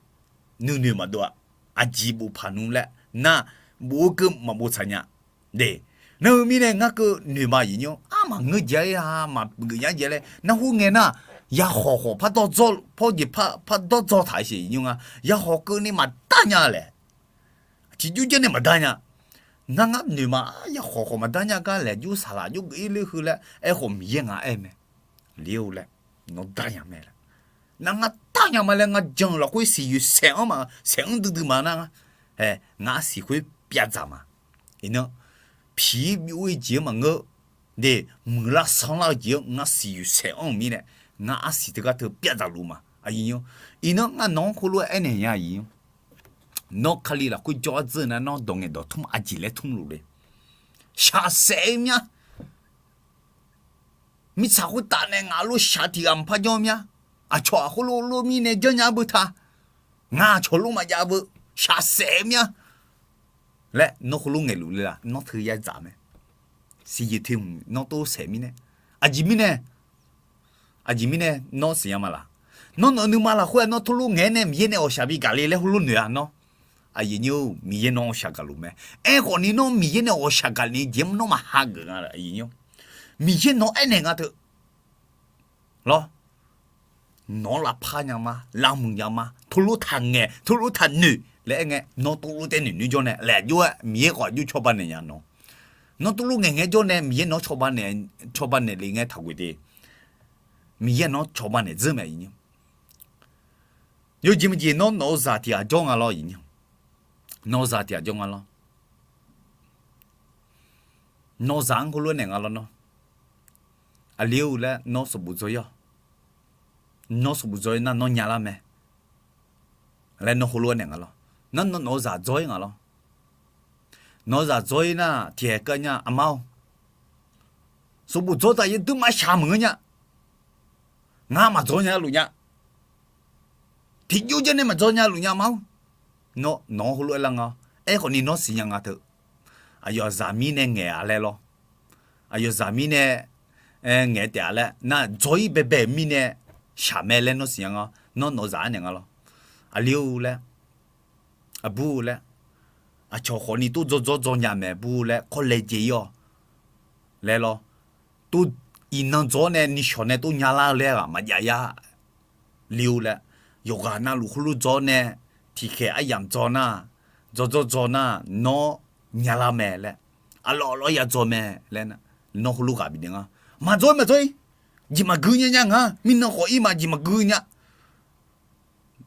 nuinoeq maqdov-a. Aqjeq bof paq nmr laer nar, bof-eu keuv maqbof tsaq nya. De, nar-eu mirnae ngar keuv noeq ma iqnymr. Armaf ngeur jae-a, maqgeuf nya jae laer nar khoer ngae nar, yakhawq khawf par dawr dzaw, par jeq par dawr dzaw taq-eu siq iqnymr nga. Yakhawq keuvni maqdar nya laer, tiqjur janr nae maqdar nya. Nar ngar noeq ma, yakhawq khawf maqdar nya gar laeq jur saqlaq jur geuf-ir ler heu laer aerkhawf Miqyaer ngaq aer mae. Ler-eu laer, nawr dar nya mae laer. Nar ngar dar nya ma laer ngar jan-eu lafkhoer siqyoeq saeq-anr ma, saeq-anr duidui ma nar ngar, ngar arsiq khoer pyavdzaq ma. Iqnan, piq-ir byov-ir jeq-anr maqngeur, de, muiqlar sanrlar-eu jeq-anr ngar siqyoeq saeq-anr-euq mirnae, ngar arsiq teugar teu pyavdzaq luf ma. Aqyuif nymr, iqnan ngar nawq-anr khoerlof-aer aernaeq nya iqnymr. Nawr Kali lafkhoer jawr-ar dzeur nar nawr dawq ngaeq dawq tmr aqjeq laer tmr luf le. Shaqsaef-eu mya. Mirtsaq khoertav nae ngaq lof shaq tiq ghaq maqpar jawr mya. Aqcawq-aq khoerlof lof mirnae janrnya-ar beu ta. Ngaq aqcawq lof maqjav beu. Shaqsaef-eu mya laer nawr khoerlof ngaeqluf le-aq nawr teu yadzaq mae. Siqyoeq te hmq nawr tov saeq mirnae, aqjeq mirnae, aqjeq mirnae nawr siqnya ma laq? Nawr nawq-eu nuima lafkhoer-aq nawr tov lof ngaeq-aer nae Miqyaer nae ghawqshaq bi gaq le laer heulof noeq-a nawr. Aqyuif nymr-or, Miqyaer nawr ghawqshaq gaq luf mae. Aerkhawfni nawr Miqyaer nae ghawqshaq gaq ni jeq-anr nawr maqha geuf nga. Aqyuif nymr, Miqyaer nawq aernaeq nga teu lawr, nawq-anr lavpar nya ma, lavmuiq nya ma, tov lof taqngaeq, tov lof taqnoeq laer aer ngae, nawr tov lof taer noeq noeq jawr nae laeq jov-aer Miqyaer khawf aqjox cawba naeq nya nawr. Nawr tov lof ngaeq ngae jawr nae Miqyaer nawq-anr cawba naeq, cawba naeq le ngae taqghoe de. Miqyaer nawq-anr cawba naeq dzeur mae iqnymr. Yawjeq maqjeq nawr nawq-eu zaq tiq ghaq jawr nga lawr iqnymr. Nawq-eu zaq tiq ghaq jawr nga lawr. Nawq-eu zaq-anr khoerlof-aer naeq nga lawr nawr. Aqli-or laer nawr sanqbof dzaw-ir-awq. Nawr sanqbof dzaw-ir nar nawr nyalar mae laer nawr khoerlof-aer naeq nga lawr. Nar nawq-eu zaq dzaw-ir nga lawr. Nawq-eu zaq dzaw-ir nar tiqhaeq keuv nya aqma-or, sanqbof dzaw taq yawduir maqshaq maqngeur nya. Ngar maqdzaw nya luf nya. Tiqjov janr nae maqdzaw nya luf nya ma-or. Nawr nawq-anr heulof-aer lar nga-awr. Aerkhawfni nawr siqnya nga teu. Aqyawf zaqmir nae ngaeq-a laer lawr. Aqyawf zaqmir nae ngaeq taef-a laer nar dzaw-ir baebae-euq mirnae shaq mae laer nawr siqnya nga-awr. Nawr nawq-eu zaq-anr naeq nga lawr. Aqli-or laer, aqbur-eu laer, aqcawq khawfni tov dzaw dzaw dzaw nya mae bur laer kawr laejae-ir-awq laer lawr. Tov iqnan dzaw-awr nae nishawq nae tov nyalar-eu laer ghaq maqjav yar. Li-or laer, yawqghaq navluf khoerlof dzaw-awr nae tiqkhaeq aryamq dzaw nar, dzaw dzaw dzaw nar nawr nyalar mae laer, aqlawq aqlawq ya dzaw mae laer nawr khoerlof ghaq bifnaeq nga. Maqdzaw-ir maqdzaw-ir, jeq maqgui nya nya ngar mirnan khawf-ir ma jeq maqgui nya.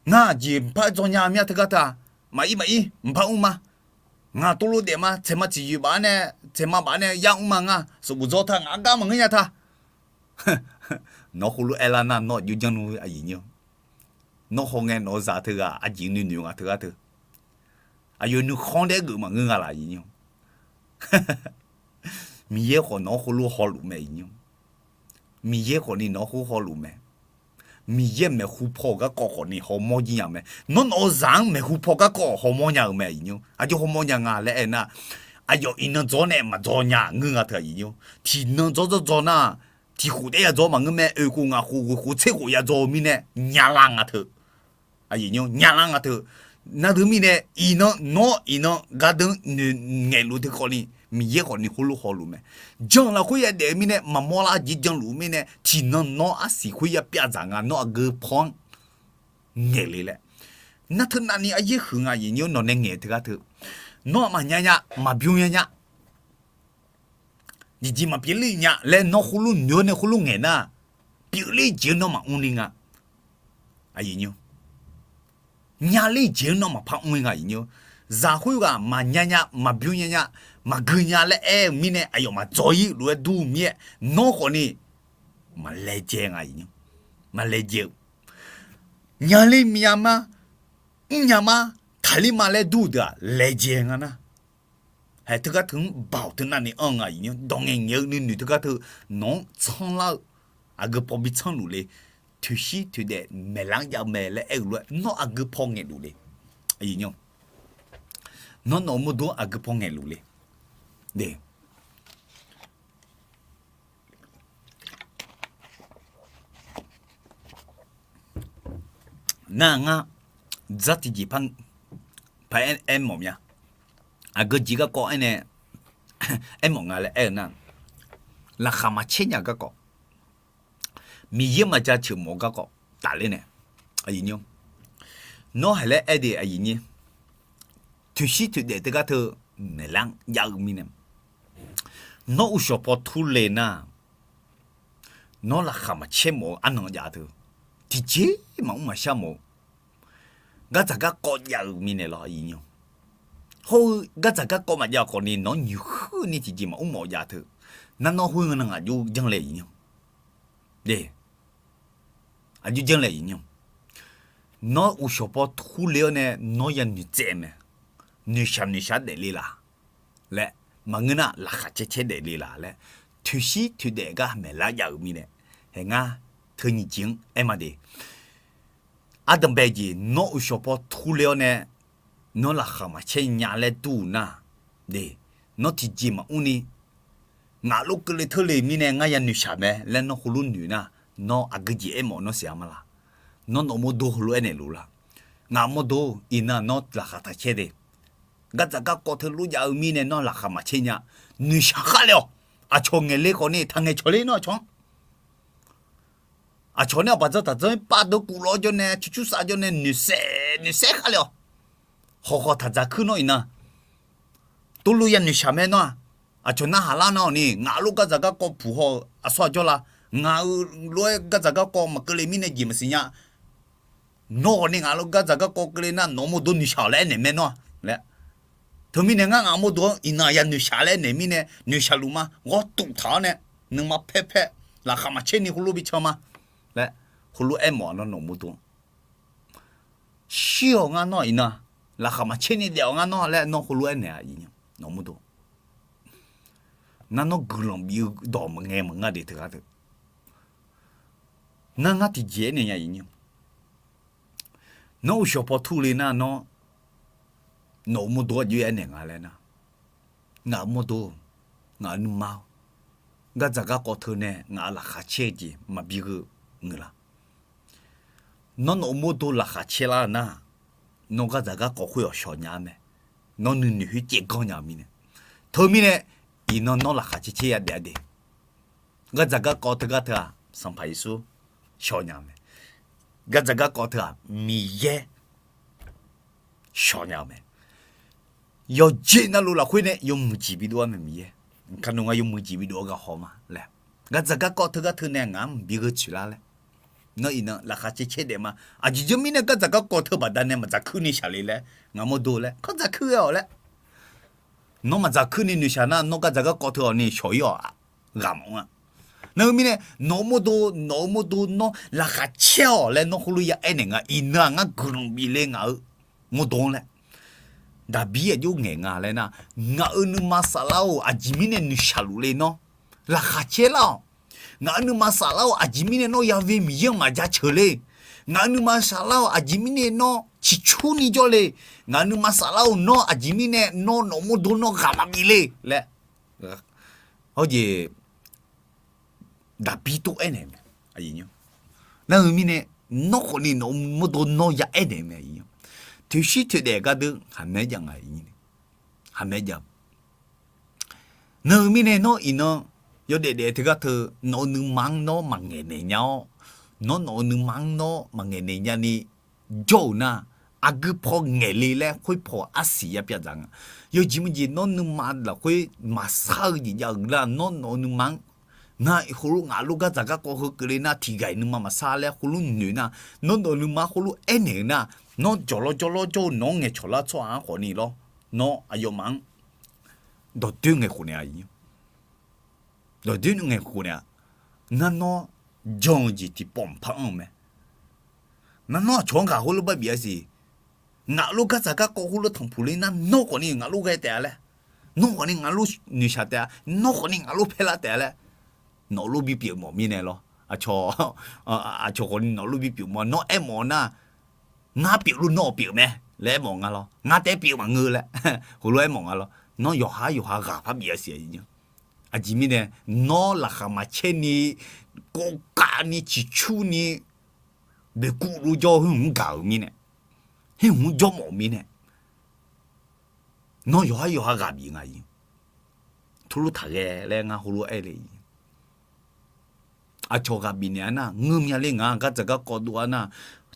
Ngar jeq mqpar dzaw nya mya teugar ta, maqir maqir mqpar mr ma. Ngaq tov lof daef ma, tsaeqma tiqyoeq baf-ar nae, tsaeqma baf-ar nae yar mr ma ngar sanqbof dzaw ta ngaq-anr gar maqngeur nya ta. Nawr khoerlof aerlar nar nawr aqjox janr nmr aqyuif nymr. Nawr hawngae nawq-eu zaq teughaq aqjeq nuinoeq nga teugar teu. Aqyawf nuikhanr daef geuf maqngeur nga laf aqyuif nymr. Miqyaer khawf nawq-anr khoerlof hawluf mae aqyuif nymr. Miqyaer khawfni nawq-anr khoer hawluf mae. Miqyaer maeqhu paw-euq garkawv khawfni hawmawr jir nya mae. Nawr nawq-eu zaq-anr maeqhu paw garkawv hawmawr nya-euq mae aqyuif nymr. Aqjox hawmawr nya nga laer aernar, aqyawf iqnan dzaw-awr nae maqdzaw nya ngeur nga teu aqyuif nymr. Tiqnan dzaw dzaw dzaw nar, tiqkhof taef ya dzaw maqngeur mae, oeq khof ngaq khof ghoeq khof tser khof ya dzaw-eu mirnae nyalar nga teu. Aqyuif nymr nyalar nga teu. Nar deuq mirnae iqnan nawr iqnan gardeuv noeq ngaeqluf teu khawfni Miqyaer khawfni khoerlof hawluf mae. Jan lafkhoer yadaef-eu mirnae maqmawr lar jeq janluf-eu mirnae tiqnan nawr arsiq khoer ya pyavdzaq nga nawr aqgeu paw-anr ngaeq le laer. Nar teu navni aryaer huiq nga aqyuif nymr nawq nae ngaeq teugar teu. Nawr-aq maqnya nya, maqbymr nya nya. Jeqjeq maqpyeuf ler nya laer nawr khoerlof noeq-awr nae khoerlof ngaeq nar, pyeufler jeq-anr nawr maqmr ni nga. Aqyuif nymr, nyaler jeq-anr nawr maqpar mr-ir nga aqyuif nymr. Zaq khoerghaq maqnya nya, maqbymr nya nya, maqgui nya laer aer-eu mirnae aqyawf maqdzaw-ir lof-aer dur-eu mir-aer nawr khawfni maqlaejae nga aqyuif nymr. Maqlaejae-eu Nyali myav ma, mrnya ma, taqlir ma laer dur-eu deuq-aq laejae nga nar, haeq teugar teu-anr baoq teu navni anr-eu nga aqyuif nymr. Dawq ngaeq ngaeq-eu nuinoeq teugar teu nawq-anr tsanrlar-eu aqgeu paw bi tsanrluf le. Toeqshir toeqdaef maeqlar-anr jav-eu mae laer aer-eu lof-aer nawr aqgeu paw ngaeqluf le. Nawr nawq-euq mawrdo-anr aqgeu paw ngaeqluf le. Nar ngar dzar tiqjeq par aer, aermawf mya. Aqgeu jeq garkawv aernae aermawf nga laer aer-eu nar, laqkhaq maqcaer nya garkawv, Miqyaer maqjaceuq mawf-eu garkawv tafler nae, nawr haiq laer aer de aqyuif nyir, toeqshir toeqdaef teugar teu maeqlar-anr jav-eu mirnae, nawr uqshawq paw turle nar, nawr laqkhaq maqcaer mawf-eu arnan jav teu, tiqjeq maqmr maqshar mawf-eu gardzaq garkawv jav-eu mirnae lawr aqyuif nyir. Hawr-eu gardzaq garkawv maqjav khawfni nawq-anr nymq huiq ni tiqjeq maqmr mawf jav teu, nar nawr khoer ngaq aqjox janr le aqyuif nyir. Aqjox janr le aqyuif nyir. Nawr uqshawq paw turle-awr nae nawr yanoeq tsaev mae, noeqshaq noeqshaq daefle laf laer, maqngeur nar laqkhaq caer caer daefle laf laer, toeqshir toeqdaef gar maeqlar jav-euq mirnae, haeq ngar teu nyiq jeq-anr aer ma de. Ardanqbae jeq nawr uqshawq paw turle-awr nae, nawr laqkhaq maqcaer nya laer dur-eu nar, de, nawr tiqjeq maqmr ni, ngaq lof keuvle teurle mirnae ngar yanoeqshaq mae laer nawr heulof noeq nar, nawr aqgeu jeq aermawf nawr siq-a ma laq? Nawr nawq mawrdo heulof aernaeq luf lar? Ngaq mawrdo, iqnan nawr laqkhaq taq caer de. Gardzaq garkawv teu lof jav-eu mirnae nawr laqkhaq maqcaer nya. Noeqshaq khar le-awq. Aqcawq ngaeq le khawfni taqngaeq cawq ler nawr aqcawq-anr. Aqcawq nae aqbaq dzanr taq dzanr-ir pav deuq kuvlawr jawr nae, ciqcursav jawr nae noeqsaef noeqsaef khar le-awq. Khawqkhawq taq dzaq kuir nawr iqnan, tuvluv yanoeqshaq mae nawr-aq. Aqcawq narhaq lar nar-awq ni ngaq lof gardzaq garkawv puq haw-eu aqsur aq jawr la? Ngaq-euq lof-aer gardzaq garkawv maqkeuvle mirnae jeq maqsiq nya. Nawr khawfni ngaq lof gardzaq garkawv keuvle nar nawq mawrdo noeqshaq-awq laer aernaeq mae nawr-aq laer. Teumirnae ngar ngaq mawrdo-anr iqnan yanoeqshaq laer aernaeq mirnae noeqshaq luf ma. Ghawr tuf taq-awr nae nuima paer paer laqkhaq maqcaer ni heulof bi can ma laer heulof aermawf-a nawr nawq mawrdo-anr. Shir-awq ngar nawr iqnan, laqkhaq maqcaer ni daef-awq ngar nawr laer nawr heulof aernaeq-a nawq mawrdo. Nar nawr guiqlanq bif-eu dawq maqngae maqngar de teughaq teu. Nar ngar tiqjeq aernaeq nya iq nyir. Nawr uqshawq paw turle nar nawr nawq-euq mawrdo aqjox aernaeq nga laer nar, ngaq-euq mawrdo, ngaq-euq nuima-awr, gardzaq garkawv teu nae ngaq-euq laqkhaq caer-eu jeq maqbi gheu ngeur la? Nawr nawq-euq mawrdo laqkhaq caer lar-eu nar, nawr gardzaq garkawv khoer-awq shawq nya-a mae. Nawr nuinoeq khoer caev ganr nya-eu mirnae, teumirnae iqnan nawr laqkhaq caer caer ya daef-a de. Gardzaq garkawv teugar teu-aq Sanqpaq Yeqsur shawq nya-eu mae. Gardzaq garkawv teu-aq Miqyaer shawq nya-eu mae. Yawqjeq navluf lafkhoer nae yawmuiq jeq bidov-a mae Miqyaer. Kanoeq nga yawmuiq jeq bidov-a ghaq haw ma laer. Gardzaq garkawv teugar teu nae ngaq-anr maqbi gheu tsoeq lar laer. Nawr iqnan laqkhaq caer caer daef ma. Aqjeq jawr mirnae gardzaq garkawv teu baqdanae maqdzaq kuir ni shaq le laer, ngaq mawrdo laer kar dzaq kuir ghae-awq laer. Nawr maqdzaq kuir ni noeqshaq nar nawr gardzaq garkawv teu-awq ni shawq-ir-awq ghaq mawf-a. Nar-eu mirnae nawq-euq mawrdo, nawq-euq mawrdo nawr laqkhaq caer-awq laer nawr heulof ya aernaeq nga. Iqnan-aq ngar guiqlanq bif le ngaq-euq mawrdo-anr laer. Daqbir aqjox ngaeq nga laer nar, ngaq-euq nuima saflar-or aqjeq mirnae noeqshaq luf le nawr laqkhaq caer lar-awq. Ngaq-euq nuima saflar-or aqjeq mirnae nawr yave Miqyaer-anr maqjaceuq le. Ngaq-euq nuima saflar-or aqjeq mirnae nawr ciqcurni jawr le. Ngaq-euq nuima saflar-or nawr aqjeq mirnae nawr nawq mawrdo nawr ghaq maqbif le laer. Hawjeq Daqbir tov aernaeq mae. Nar-eu mirnae nawr khawfni nawq-euq mawrdo nawr ya aernaeq mae. Toeqshir toeqdaef gardeur haqmae-aer jav nga. Haqmae-aer jav. Nar-eu mirnae nawr iqnan yawdaef daef teugar teu nawq-euq nuima-anr nawr maqngaeq naeq nya-awr, nawr nawq-euq nuima-anr nawr maqngaeq naeq nyani jawr-euq nar, aqgui paw ngaeq le laer khoer paw arsiq ya pyav dzaq nga. Yawjeq meujeq nawr nuima lafkhoer maqsar-eu jeq jav-euq nar, nawr nawq-euq nuima-anr ngar heulof ngaq lof gardzaq garkawv heu keuvle nar tiqghaq-iq nuima maqsar laer heulof noeq nar, nawr nawq-euq nuima-anr heulof aernaeq-eu nar, nawr jawqlawr jawrlawr jawr-eu nawq-anr ngaeqcawq lar tsawrhaq-anr khawfni lawr, nawr aqyawfmaf-anr dawqdoer ngaeqkhof naeq-a. Dawqdoer ngaeqkhof naeq-a. Ngar nawr jan-eu jeq tiqpawf mqpar anr-eu mae. Nar nawr aqcawq-anr ghaq heulof-aer barbif-a siq. Ngaq lof gardzaq garkawv heulof tanqpuq ler nar, nawr khawfni ngaq lof ghae taef-a laer, nawr khawfni ngaq lof noeqshaq taef-a, nawr khawfni ngaq lof paerlar taef-a laer, nawq lof bipyeuf mawf mirnae lawr. Aqcawq, aqcawq khawfni nawq lof bipyeuf mawf, nawr aermawf nar, ngar pyeuf lof nawr pyeuf mae laer aermawf nga lawr. Ngar taef pyeuf maqngeur laer, heulof aermawf nga lawr. Nawr yawqha yawqha ghaq parbif-a siq. Aqjeq mirnae, nawr laqkhaq maqcaer ni, kovkavni ciqcurni, boeqkuv lof jawr-eu khoer hmq gaq-euq mirnae, khoer hmq jawrmawf-euq mirnae, nawr yawqha yawqha ghaq bif nga-iq. Turluf taqghae laer ngar heulof aer le-iq. Aqcawq ghaq bifnaeq-a nar, ngeur myav ler nga. Gardzaq garkawv dov-a nar,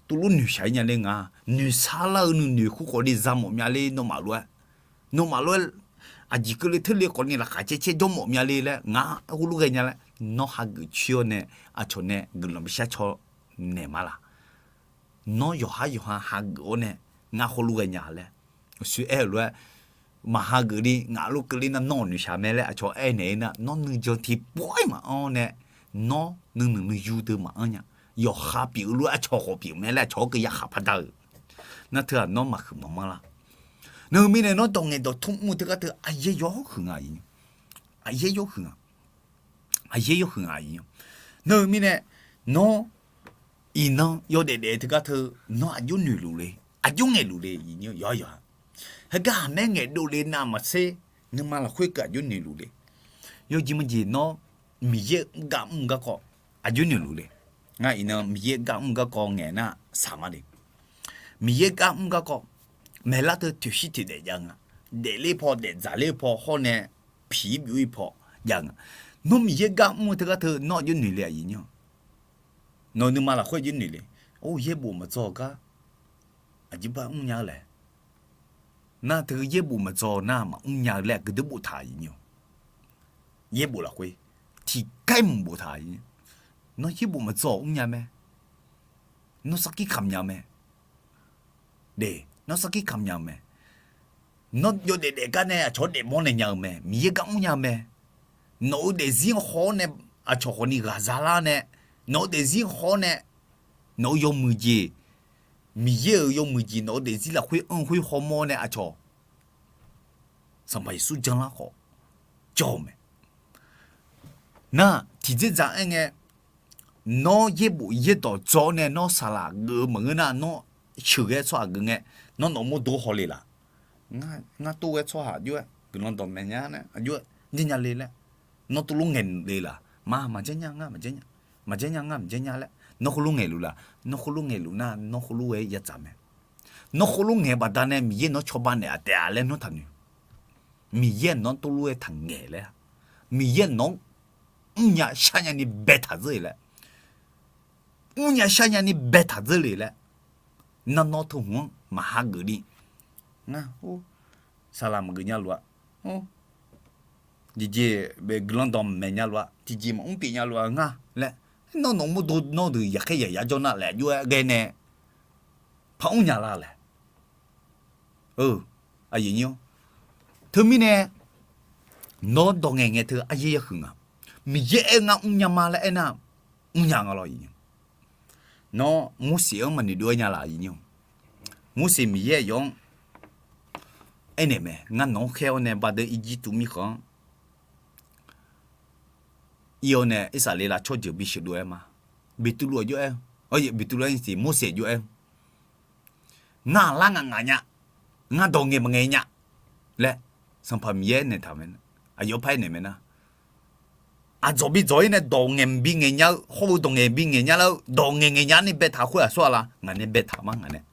turluf noeqshaq-ir nya ler nga. Noeqshaq lar-eu nuinoeq khoer khawfni za mawf myav ler nawmaf lof-aer. Nawmaf lof-aer aqjeq keuvle teurle khawfni laqkhaq caer caer jawrmawf myav ler laer ngar heulof ghae nya laer, nawr hageuf coer-awr nae aqcawq nae guiqlanq bishar caw naeq ma laq? Nawr yawqha yawqha hageuf-awr nae ngar heulof ghae nya laer, aqsur aer-euq lof-aer, maqhageuf ni ngaq lof keuvle nar nawr noeqshaq mae laer aqcawq aernaeq-ir nar, nawr nuijan tiqpov-aer maqanr nae, nawr nuinoeq nuiyu deuq maqanr nya. Yawqha pyeuf-eu lof-aer aqcawq khawf pyeuf mae laer aqcawq-anr keuv yakhaq pardar-eu. Nar teu-aq nawr maqhuiq maqmanr lar. Nar heu mirnae nawr dawq ngaeq dawqtmr mr-eu teugar teu aqyaer yawhuiq nga-iq. Aqyaer yawhuiq nga. Aqyaer yawhuiq nga-iq. Nar heu mirnae nawr iqnan yawdaef daef-eu teugar teu, nawr aqjox noeqluf le, aqjox ngaeqluf le, iqnyir yawqha yawqha. Heugar haqmaer ngaeqdov le navmaqtser, nuima lafkhoer keuv aqjox noeqluf le. Yawjeq majeq nawr Miqyaer-eu gar mr-eu garkawv aqjox noeqluf le. Ngar iqnan Miqyaer-eu gar mr-eu garkawv ngaeq nar saqma le. Miqyaer-eu gar mr-eu garkawv maeqlar teu toeqshir toeqdaef jav-eu nga. Daefler paw, daefdzaqler paw hawr nae piq-ir byov-ir paw jav-eu nga. Nawr Miqyaer-eu gar mr-eu teugar teu nawr aqjox noeq le aqyuif nyir-awq. Nawq-eu nuima lafkhoer aqjox noeq le. Or, yaerbof maqdzaw-eu gar aqjeq bar mrnya-eu laer. Nar teu yaerbof maqdzaw nar maqmr nya-eu laer aqgeu deuq boftaq aqyuif nyir-awq. Yaerbof lafkhoer tiqgar mq boftaq aqyuif nyir. Nawr yaerbof maqdzaw-awq mrnya mae. Nawr sarkir kamq nya-eu mae. De, nawr sarkir kamq nya-eu mae. Nawr yawdaef daef gar nae aqcawq-anr daefmawr naeq nya-eu mae, Miqyaer gar mr nya-eu mae. Nawq-eu daefzir haw-awr nae aqcawq khawfni ghaqza lar nae, nawq-eu daefzir haw-awr nae, nawq-eu yawmuiq jeq, Miqyaer-euq yawmuiq jeq nawq-eu daefzir lafkhoer anr-eu khoer hawmawr nae aqcawq Sanqpaq Yeqsur janlar khawf jawr-eu mae. Nar tiqdzerdzaq aer ngae, nawr yaerbof yaerdawq dzaw-awr nae nawr saqlaq geuf-eu maqngeur nar, nawr sheuqghae tsawrhaq geuf ngae, nawr nawq-eu mawrdo haw le laf? Ngar tov ghae tsawrhaq aqjox-aer guiqlanq dawqmaeq nya nae aqjox-aer janrnya le laer, nawr tov lof ngaeqle laf? Ma, maqjanr nya, ngar maqjanr nya. Maqjanr nya, ngar maqjanr nya laer nawr heulof ngaeqluf laf? Nawr heulof ngaeqluf nar nawr heulof-aer ya tsaf mae. Nawr heulof ngaeq baqdanae Miqyaer nawq-anr cawba naeq-a taef-a laer nawr taqnoeq. Miqyaer nawq-anr tov lof-aer taqngaeq laer-a. Miqyaer nawq-anr mrnya sharnya ni baetaq dzeur-eq laer, mrnya sharnya ni baetaq dzeur le laer, nar nawr teu hmq-anr maqhageuf ni, ngar, saqlaq maqgeuf nya lof-a, jeqjeq guiqlanq dawqmaeq nya lof-a, tiqjeq maqmr pyeuf nya lof-a ngar laer, nawr nawq-eu mawrdo nawr deuq yaqkhaer yaqyar jawr nar laer aqjox-aer ghae nae par mrnya lar laer. Aqyuif nyir-awr, teumirnae nawr dawq ngaeq ngae teu aryaer yahuiq nga. Miqyaer aer ngar mrnya ma laer aernar, mrnya nga lawr. Nawr Morseq-anr maqnoeq dov-aer nya laf? Morseq Miqyaer aqyawf-anr aernaeq mae, ngar nawq-anr khaer-awr nae baqdeuv Irjirtuv mirkhanq-anr ir-awr nae Irsaqleqlav tsawrjeuq bisheuq dov-aer ma. Beqtuvluv aqjox aer-eu, Beqtuvluv-aer siq, Morseq aqjox aer-eu, ngar lar ngaq ngaq nya, ngar dawq ngaeq maqngaeq nya laer Sanqpaq Miqyaer naeq taq mae. Aqyawf par-aer naeq mae nar, aqdzawq bi dzawq-ir nae dawq ngaeq maqbi ngaeq nya-eu, hawr-eu dawq ngaeq bi ngaeq nya lar-eu, dawq ngaeq ngaeq nya ni baetaq khoer aqsur-a la? Ngaq nae baetaq ma, ngaq nae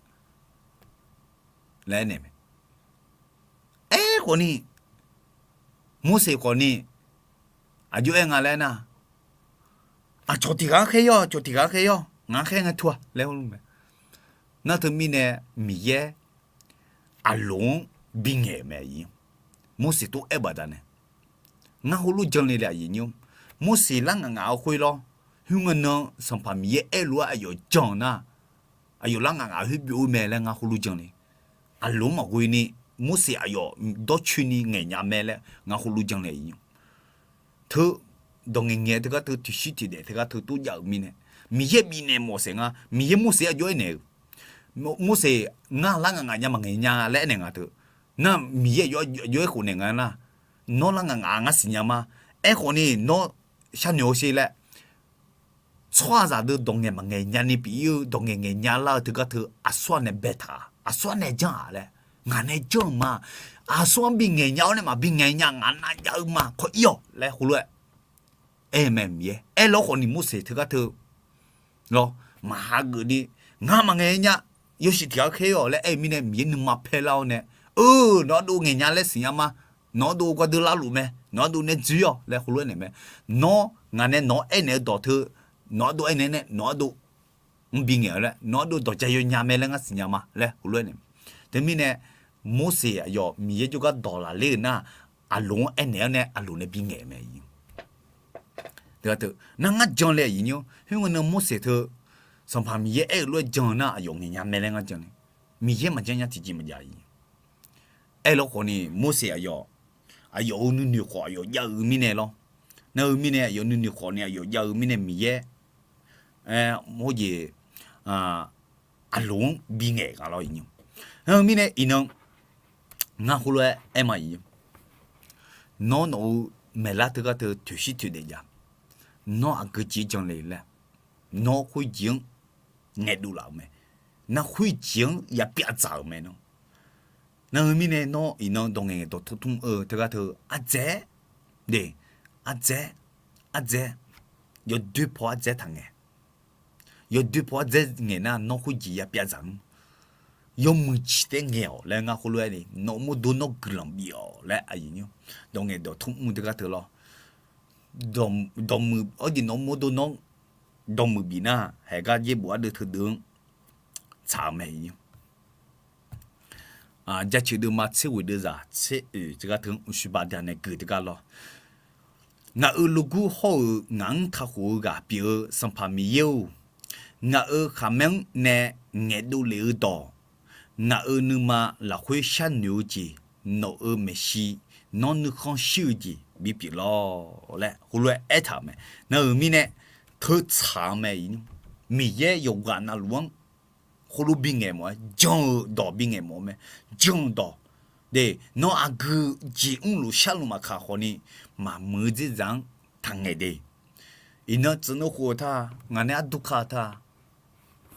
laer aernaeq mae. Aerkhawf ni, Morseq khawf ni aqjox aer nga laer nar, aqcawq tiq ghaq-anr khaer yawr, aqcawq tiq ghaq-anr khaer yawr, ngaq-anr khaer ngae teu-a laer hawluf mae. Nar teumirnae Miqyaer Aqloq-anr bingaeq-euq mae. Morseq tov aer-eu baqdanae, ngar heulof jan le le aqyuif nyir-awr, Morseq lar ngaq ngaq-eu khoer lawr, khoerngae nan Sanqpaq Miqyaer aerlof-aer aqyawf jan-eu nar, aqyawf lar ngaq ngaq khoer byov-eu mae laer ngar heulof jan le. Aqloq-anr maqghoe ni, Morseq aqyawf dawrcoeni ngaeq nya mae laer ngar heulof jan le. Teu dawq ngaeq ngaeq-eu teugar teu, tiqshir tiqdaef teugar teu tov jav-euq mirnae, Miqyaer bifnaeq mawf saef nga. Miqyaer Morseq aqjox aernaeq-eu, Morseq, ngar lar ngaq ngaq nya maqngaeq nya laer aernaeq nga teu. Nar Miqyaer aqjox-aer khof naeq nga nar, nawr lar ngaq ngaq ngar siqnya ma. Aerkhawf ni nawr sharnoeq-eu sher laer, tsawrhaqzaq deuq dawq ngaeq maqngaeq nyani pyeuf-ir-eu dawq ngaeq ngaeq nya lar-eu teugar teu aqsur-aq nae baetaq-a, aqsur-aq nae janr-aq laer, ngaq nae janr-euq ma. Aqsur-anr bi ngaeq nya-awr nae maqbi ngaeq nya ngaq nav jav-eu ma kawq-ir-awq laer heulof-aer aer mae Miqyaer. Aerlawr khawf ni Morseq teugar teu lawr, maqhageuf ni, ngar maqngaeq nya, yawshuif tiq ghaq khaer-awq laer aer-eu mirnae Miqyaer nuima paer lar-awr nae, eu, nawq-anr dov ngaeq nya laer siqnya ma. Nawq-anr dov gawrdeuv larluf mae, nawq-anr dov nae dzoer-awq laer heulof-aer naeq mae. Nawr ngaq nae nawq-anr aernaeq-eu dawq teu, nawq-anr dov aernaeq nae nawq-anr dov mr bi ngaeq-eu laer, nawq-anr dov dawq ja yawnya mae laer ngar siqnya ma laer heulof-aer naeq. Teumirnae Morseq aqyawf Miqyaer jawrgar dawq laf ler-euq nar, Aqloq-anr aernaeq-awr nae Aqloq nae bi ngaeq mae. Nar ngar jan le aqyuif nymr, khoerngae nan Morseq teu Sanqpaq Miqyaer aer-eu lof-aer jan-eu nar aqyawf ngaeq nya mae laer ngar jan le. Miqyaer maqjan nya tiqjeq maqjav-ir. Aerlawr khawf ni Morseq aqyawf, aqyawf-euq nuinoeq khawf aqyawf jav-eu mirnae lawr. Nar-eu mirnae aqyawf nuinoeq khawf ni aqyawf jav-eu mirnae Miqyaer, aer, mawrjeq, Aqloq-anr bi ngaeq nga lawr. Nar-eu mirnae iqnan ngar heulof-aer aer ma iq, nawr nawq-eu maeqlar teugar teu toeqshir toeqdaef jav, nawr aqgeu jeq-anr jan le laer, nawr khoerjeq-anr ngaeqdov laf-euq mae. Nar khoerjeq-anr yapyav dzaq-euq mae nawr. Nar-eu mirnae nawr iqnan dawq ngaeq ngaeq dawq tmr tmr-eu teugar teu ardzae, de, ardzae, ardzae, yawdoer paw ardzae taqngaeq. Yawdoer paw ardzae ngaeq nar nawr khoerjeq yapyav dzaq-anr yawmuiq ciq taef ngaeq-awq laer ngar heulof-aer ni nawq-eu mawrdo nawr guiqlanq bif-awq laer aqyuif nymr, dawq ngaeq dawq tmr mr-eu teugar teu lawr. Dawqmuiq, arjeq nawq-eu mawrdo nawr dawqmuiq bif nar haeq gar yaerbof ardeuv teudeuv-anr tsaq-eu mae. Jaceuq deuvma tser ghoeq deuvzaq tser oeq teugar teu-anr uqshoe baqda nae gui teugar lawr. Ngaq-euq logur hawr-euq ngaq-anr kakhof-eu ghaq pyeuf-eu Sanqpaq Miqyaer-or, ngaq-euq khaqmae-anr nae ngaeqdov lef-eu dawq, ngaq-euq nuima lafkhoer sharnoeq-eu jeq, nawq-euq maeqshi, nawr nuikhanr shir-eu jeq bipyeuf lawr laer heulof-aer aertaq-euq mae. Nar-euq mirnae teutsaq-eu mae. Miqyaer yawqghaq navluf-anr khoerlof bi ngaeq mawf-aer jan-eu dawq bi ngaeq mawf-eu mae. Jan-eu dawq, de, nawr aqgeu jeq mrluf sharluf maqkaq khawfni maqmuiq-eu dzerzaq-anr taqngaeq de. Iqnan tsuif neur khof-eu ta, ngaq nae ardur ka-eu ta,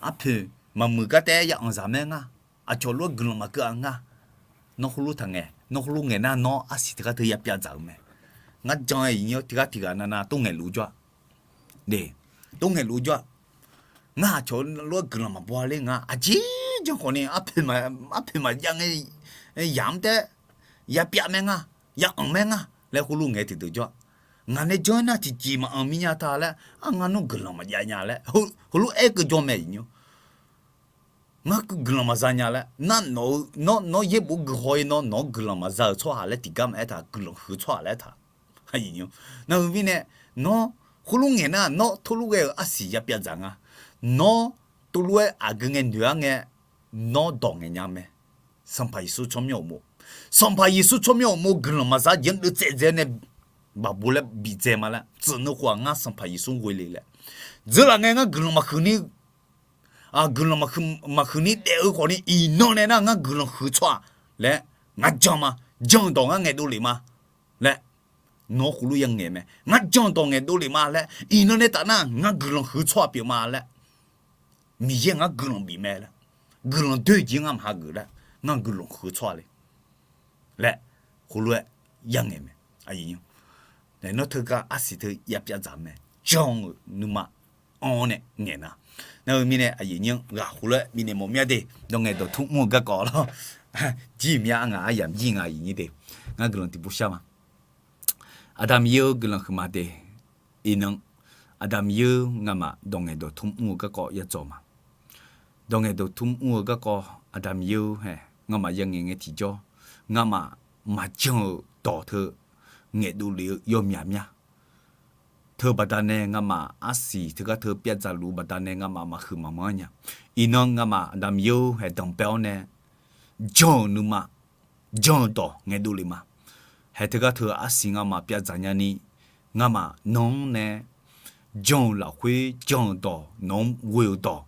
arpoeq maqmuiq gar taef-aer ya anqzaq mae ngar, aqcawq lof-aer guiqlanq maqkeuv-a ngar. Nawr heulof taqngaeq, nawr heulof ngaeq nar nawr arsiq teugar teu yapyav dzaq-euq mae. Ngar jan-aer iqnyir-awr tiqghaq tiqghaq navnav tov ngaeqluf jawr-a. De, tov ngaeqluf jawr-a. Ngar aqcawq lof-aer guiqlanq maqbaw ler nga, aqjeq jan khawfni arpoeq maqjav ngae, yamq taef-aer yapyav mae nga, ya anq mae nga laer heulof ngaeq tiqdeuq jawr-a. Ngaq nae jan-aer nar tiqjeq maqanq mir nya ta laer, ar ngar nawr guiqlanq maqjav nya laer heulof aer keuv jawr mae iqnyir-awr. Ngar guiqlanq maqza nya laer nar, nawq-eu nawr yaerbof gui haw-ir nawr nawq-anr guiqlanq maqza-euq tsawrhaq laer tiqgar maqaer taq, guiqlanq huiq tsawrhaq laer aertaq. Nar-eu mirnae, nawr heulof ngaeq nar nawr teulof ghae-euq arsiq yapyav dzaq nga. Nawr teulof-aer aqgeu ngae noeq-ar ngae, nawr dawq ngaeq nya mae. Sanqpaq Yeqsur tsawrmyanr uqmov, Sanqpaq Yeqsur tsawrmyanr uqmov guiqlanq maqza jeq-anr deuvtsaev dzae nae baqbo laer bidzae ma laer tsuif neur khof-aq ngar Sanqpaq Yeqsur ghoe le laer dzeurlaf ngae ngar guiqlanq maqhuiq ni guiqlanq maqhuiq ni daef-eu khawfni iqnan nae nar ngar guiqlanq huiq tsawrhaq laer ngar jan ma. Jan-eu dawq ngar ngaeqdov lef ma laer nawr khoerlof ya ngaeq mae. Ngar jan-eu dawq ngaeqdov lef ma laer iqnan nae taf nar ngar guiqlanq huiq tsawrhaq pyeuf ma laer, Miqyaer ngar guiqlanq bif mae laer, guiqlanq doe-eu jeq ngar maqhageuf laer ngar guiqlanq huiq tsawrhaq le laer khoerlof-aer ya ngaeq mae. Nawr teugar arsiq teu yapyav dzaq mae. Jan-euq nuima anr-awr nae ngaeq nar. Nar-eu mirnae aqyuif nyir-anr ghaq khoerlof-aer bifnaeq mawf mir-a de. Dawq ngaeq dawq tmr mr-eu garkawv lawr, jir mya-a ngaq aryamq jir nga aqyuif nyir de. Ngar guiqlanq tiqpov shar ma. Aqda Miqyaer-eu guiqlanq huiqma de. Iqnan, Aqda Miqyaer-eu ngamaf dawq ngaeq dawq tmr mr-eu garkawv yadzaw ma. Dawq ngaeq dawq tmr mr-eu garkawv Aqda Miqyaer-eu hae, ngamaf ya ngaeq ngae tiqjawr, ngamaf maqjan-euq dawq teu ngaeqdov lef-eu yawmyaq mya. Teubaqda nae ngamaf arsiq teugar teu pyavdzaq luf-eu baqda nae ngamaf maqhuiq maqmanr nya. Iqnan ngamaf Aqda Miqyaer-eu hae danqbae-awr nae jan-euq nuima, jan-eu dawq ngaeqdov lef ma. Hae teugar teu arsiq ngamaf pyavdzaq nyani, ngamaf nan-anr nae jan-eu lafkhoer jan-eu dawq, nawq-anr ghoe-eu dawq,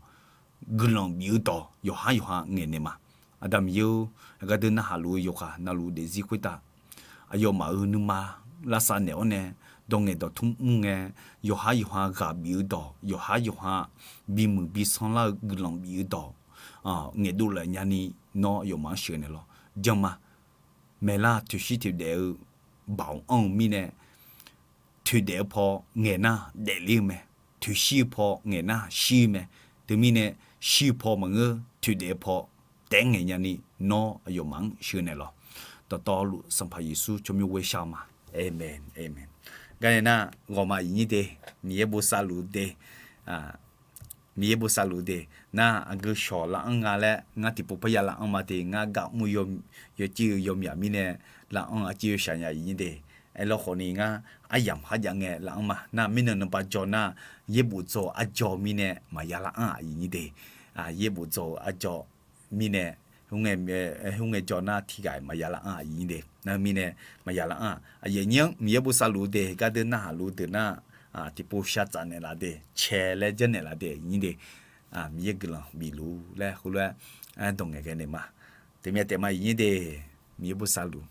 guiqlanq bif-eu dawq, yawqhar yawqha ngaeqnaeq ma. Aqda Miqyaer-or, aqgar deuq narhaq luf-eu yawqghaq navluf daefzir khoertav, aqyawfmaf-euq nuima lavsav naeq-awr nae, dawq ngaeq dawqtmr mr ngae, yawqhar yawqha ghaq bif-eu dawq, yawqhar yawqha bimuiq bisanr lar-eu guiqlanq bif-eu dawq, ngaeqdov laf nyani, nawr aqyawfmaf-anr sheuqnaeq lawr. Janma, maeqlar toeqshir toeqdaef-eu baoq anr-eu mirnae, toeqdaef-eu paw ngaeq nar daefler-eu mae, toeqshir-eu paw ngaeq nar shir-eu mae. Teumirnae, shir-eu paw maqngeur, toeqdaef-eu paw taef-aer ngaeq nyani, nawr aqyawfmaf-anr sheuqnaeq lawr. Dawqtawvluf Sanqpaq Yeqsur tsawrmyanr ghoer shar-eu ma. Aqmeq, aqmeq. Garnae nar, ghawqma iqnyir de, Miqyaer bosav luf de, Miqyaer bosav luf de, nar aqgeu shawq lav-anr nga laer ngar tiqpov parya lav-anr ma de, ngar gaq mr-eu yawcir-eu yawmyaq mirnae lav-anr aqcir yawshaq nya iqnyir de. Aerlawr khawfni ngar aryamq kharjav ngae lav-anr ma. Nar mirnan nanqbav jawr nar, yaerbof dzaw-eu arjawr mirnae maqya lav-anr-aq iqnyir de. Yaerbof dzaw-eu arjawr mirnae, khoerngae jawr nar tiqghaq-iq maqya lav-anr-aq iqnyir de. Nar mirnae maqya lav-anr-aq, aqyuif aqnyir-anr Miqyaer bosav luf de, gardeur narhaq luf deuq nar, tiqpov shar tsaf naeqlaf de, cae laer janrnaeq laf de iqnyir de. Miqyaer guiqlanq bifluf laer heulof-aer dawq ngaeqghae naeq ma. Teumyav taef ma iqnyir de. Miqyaer bosav luf.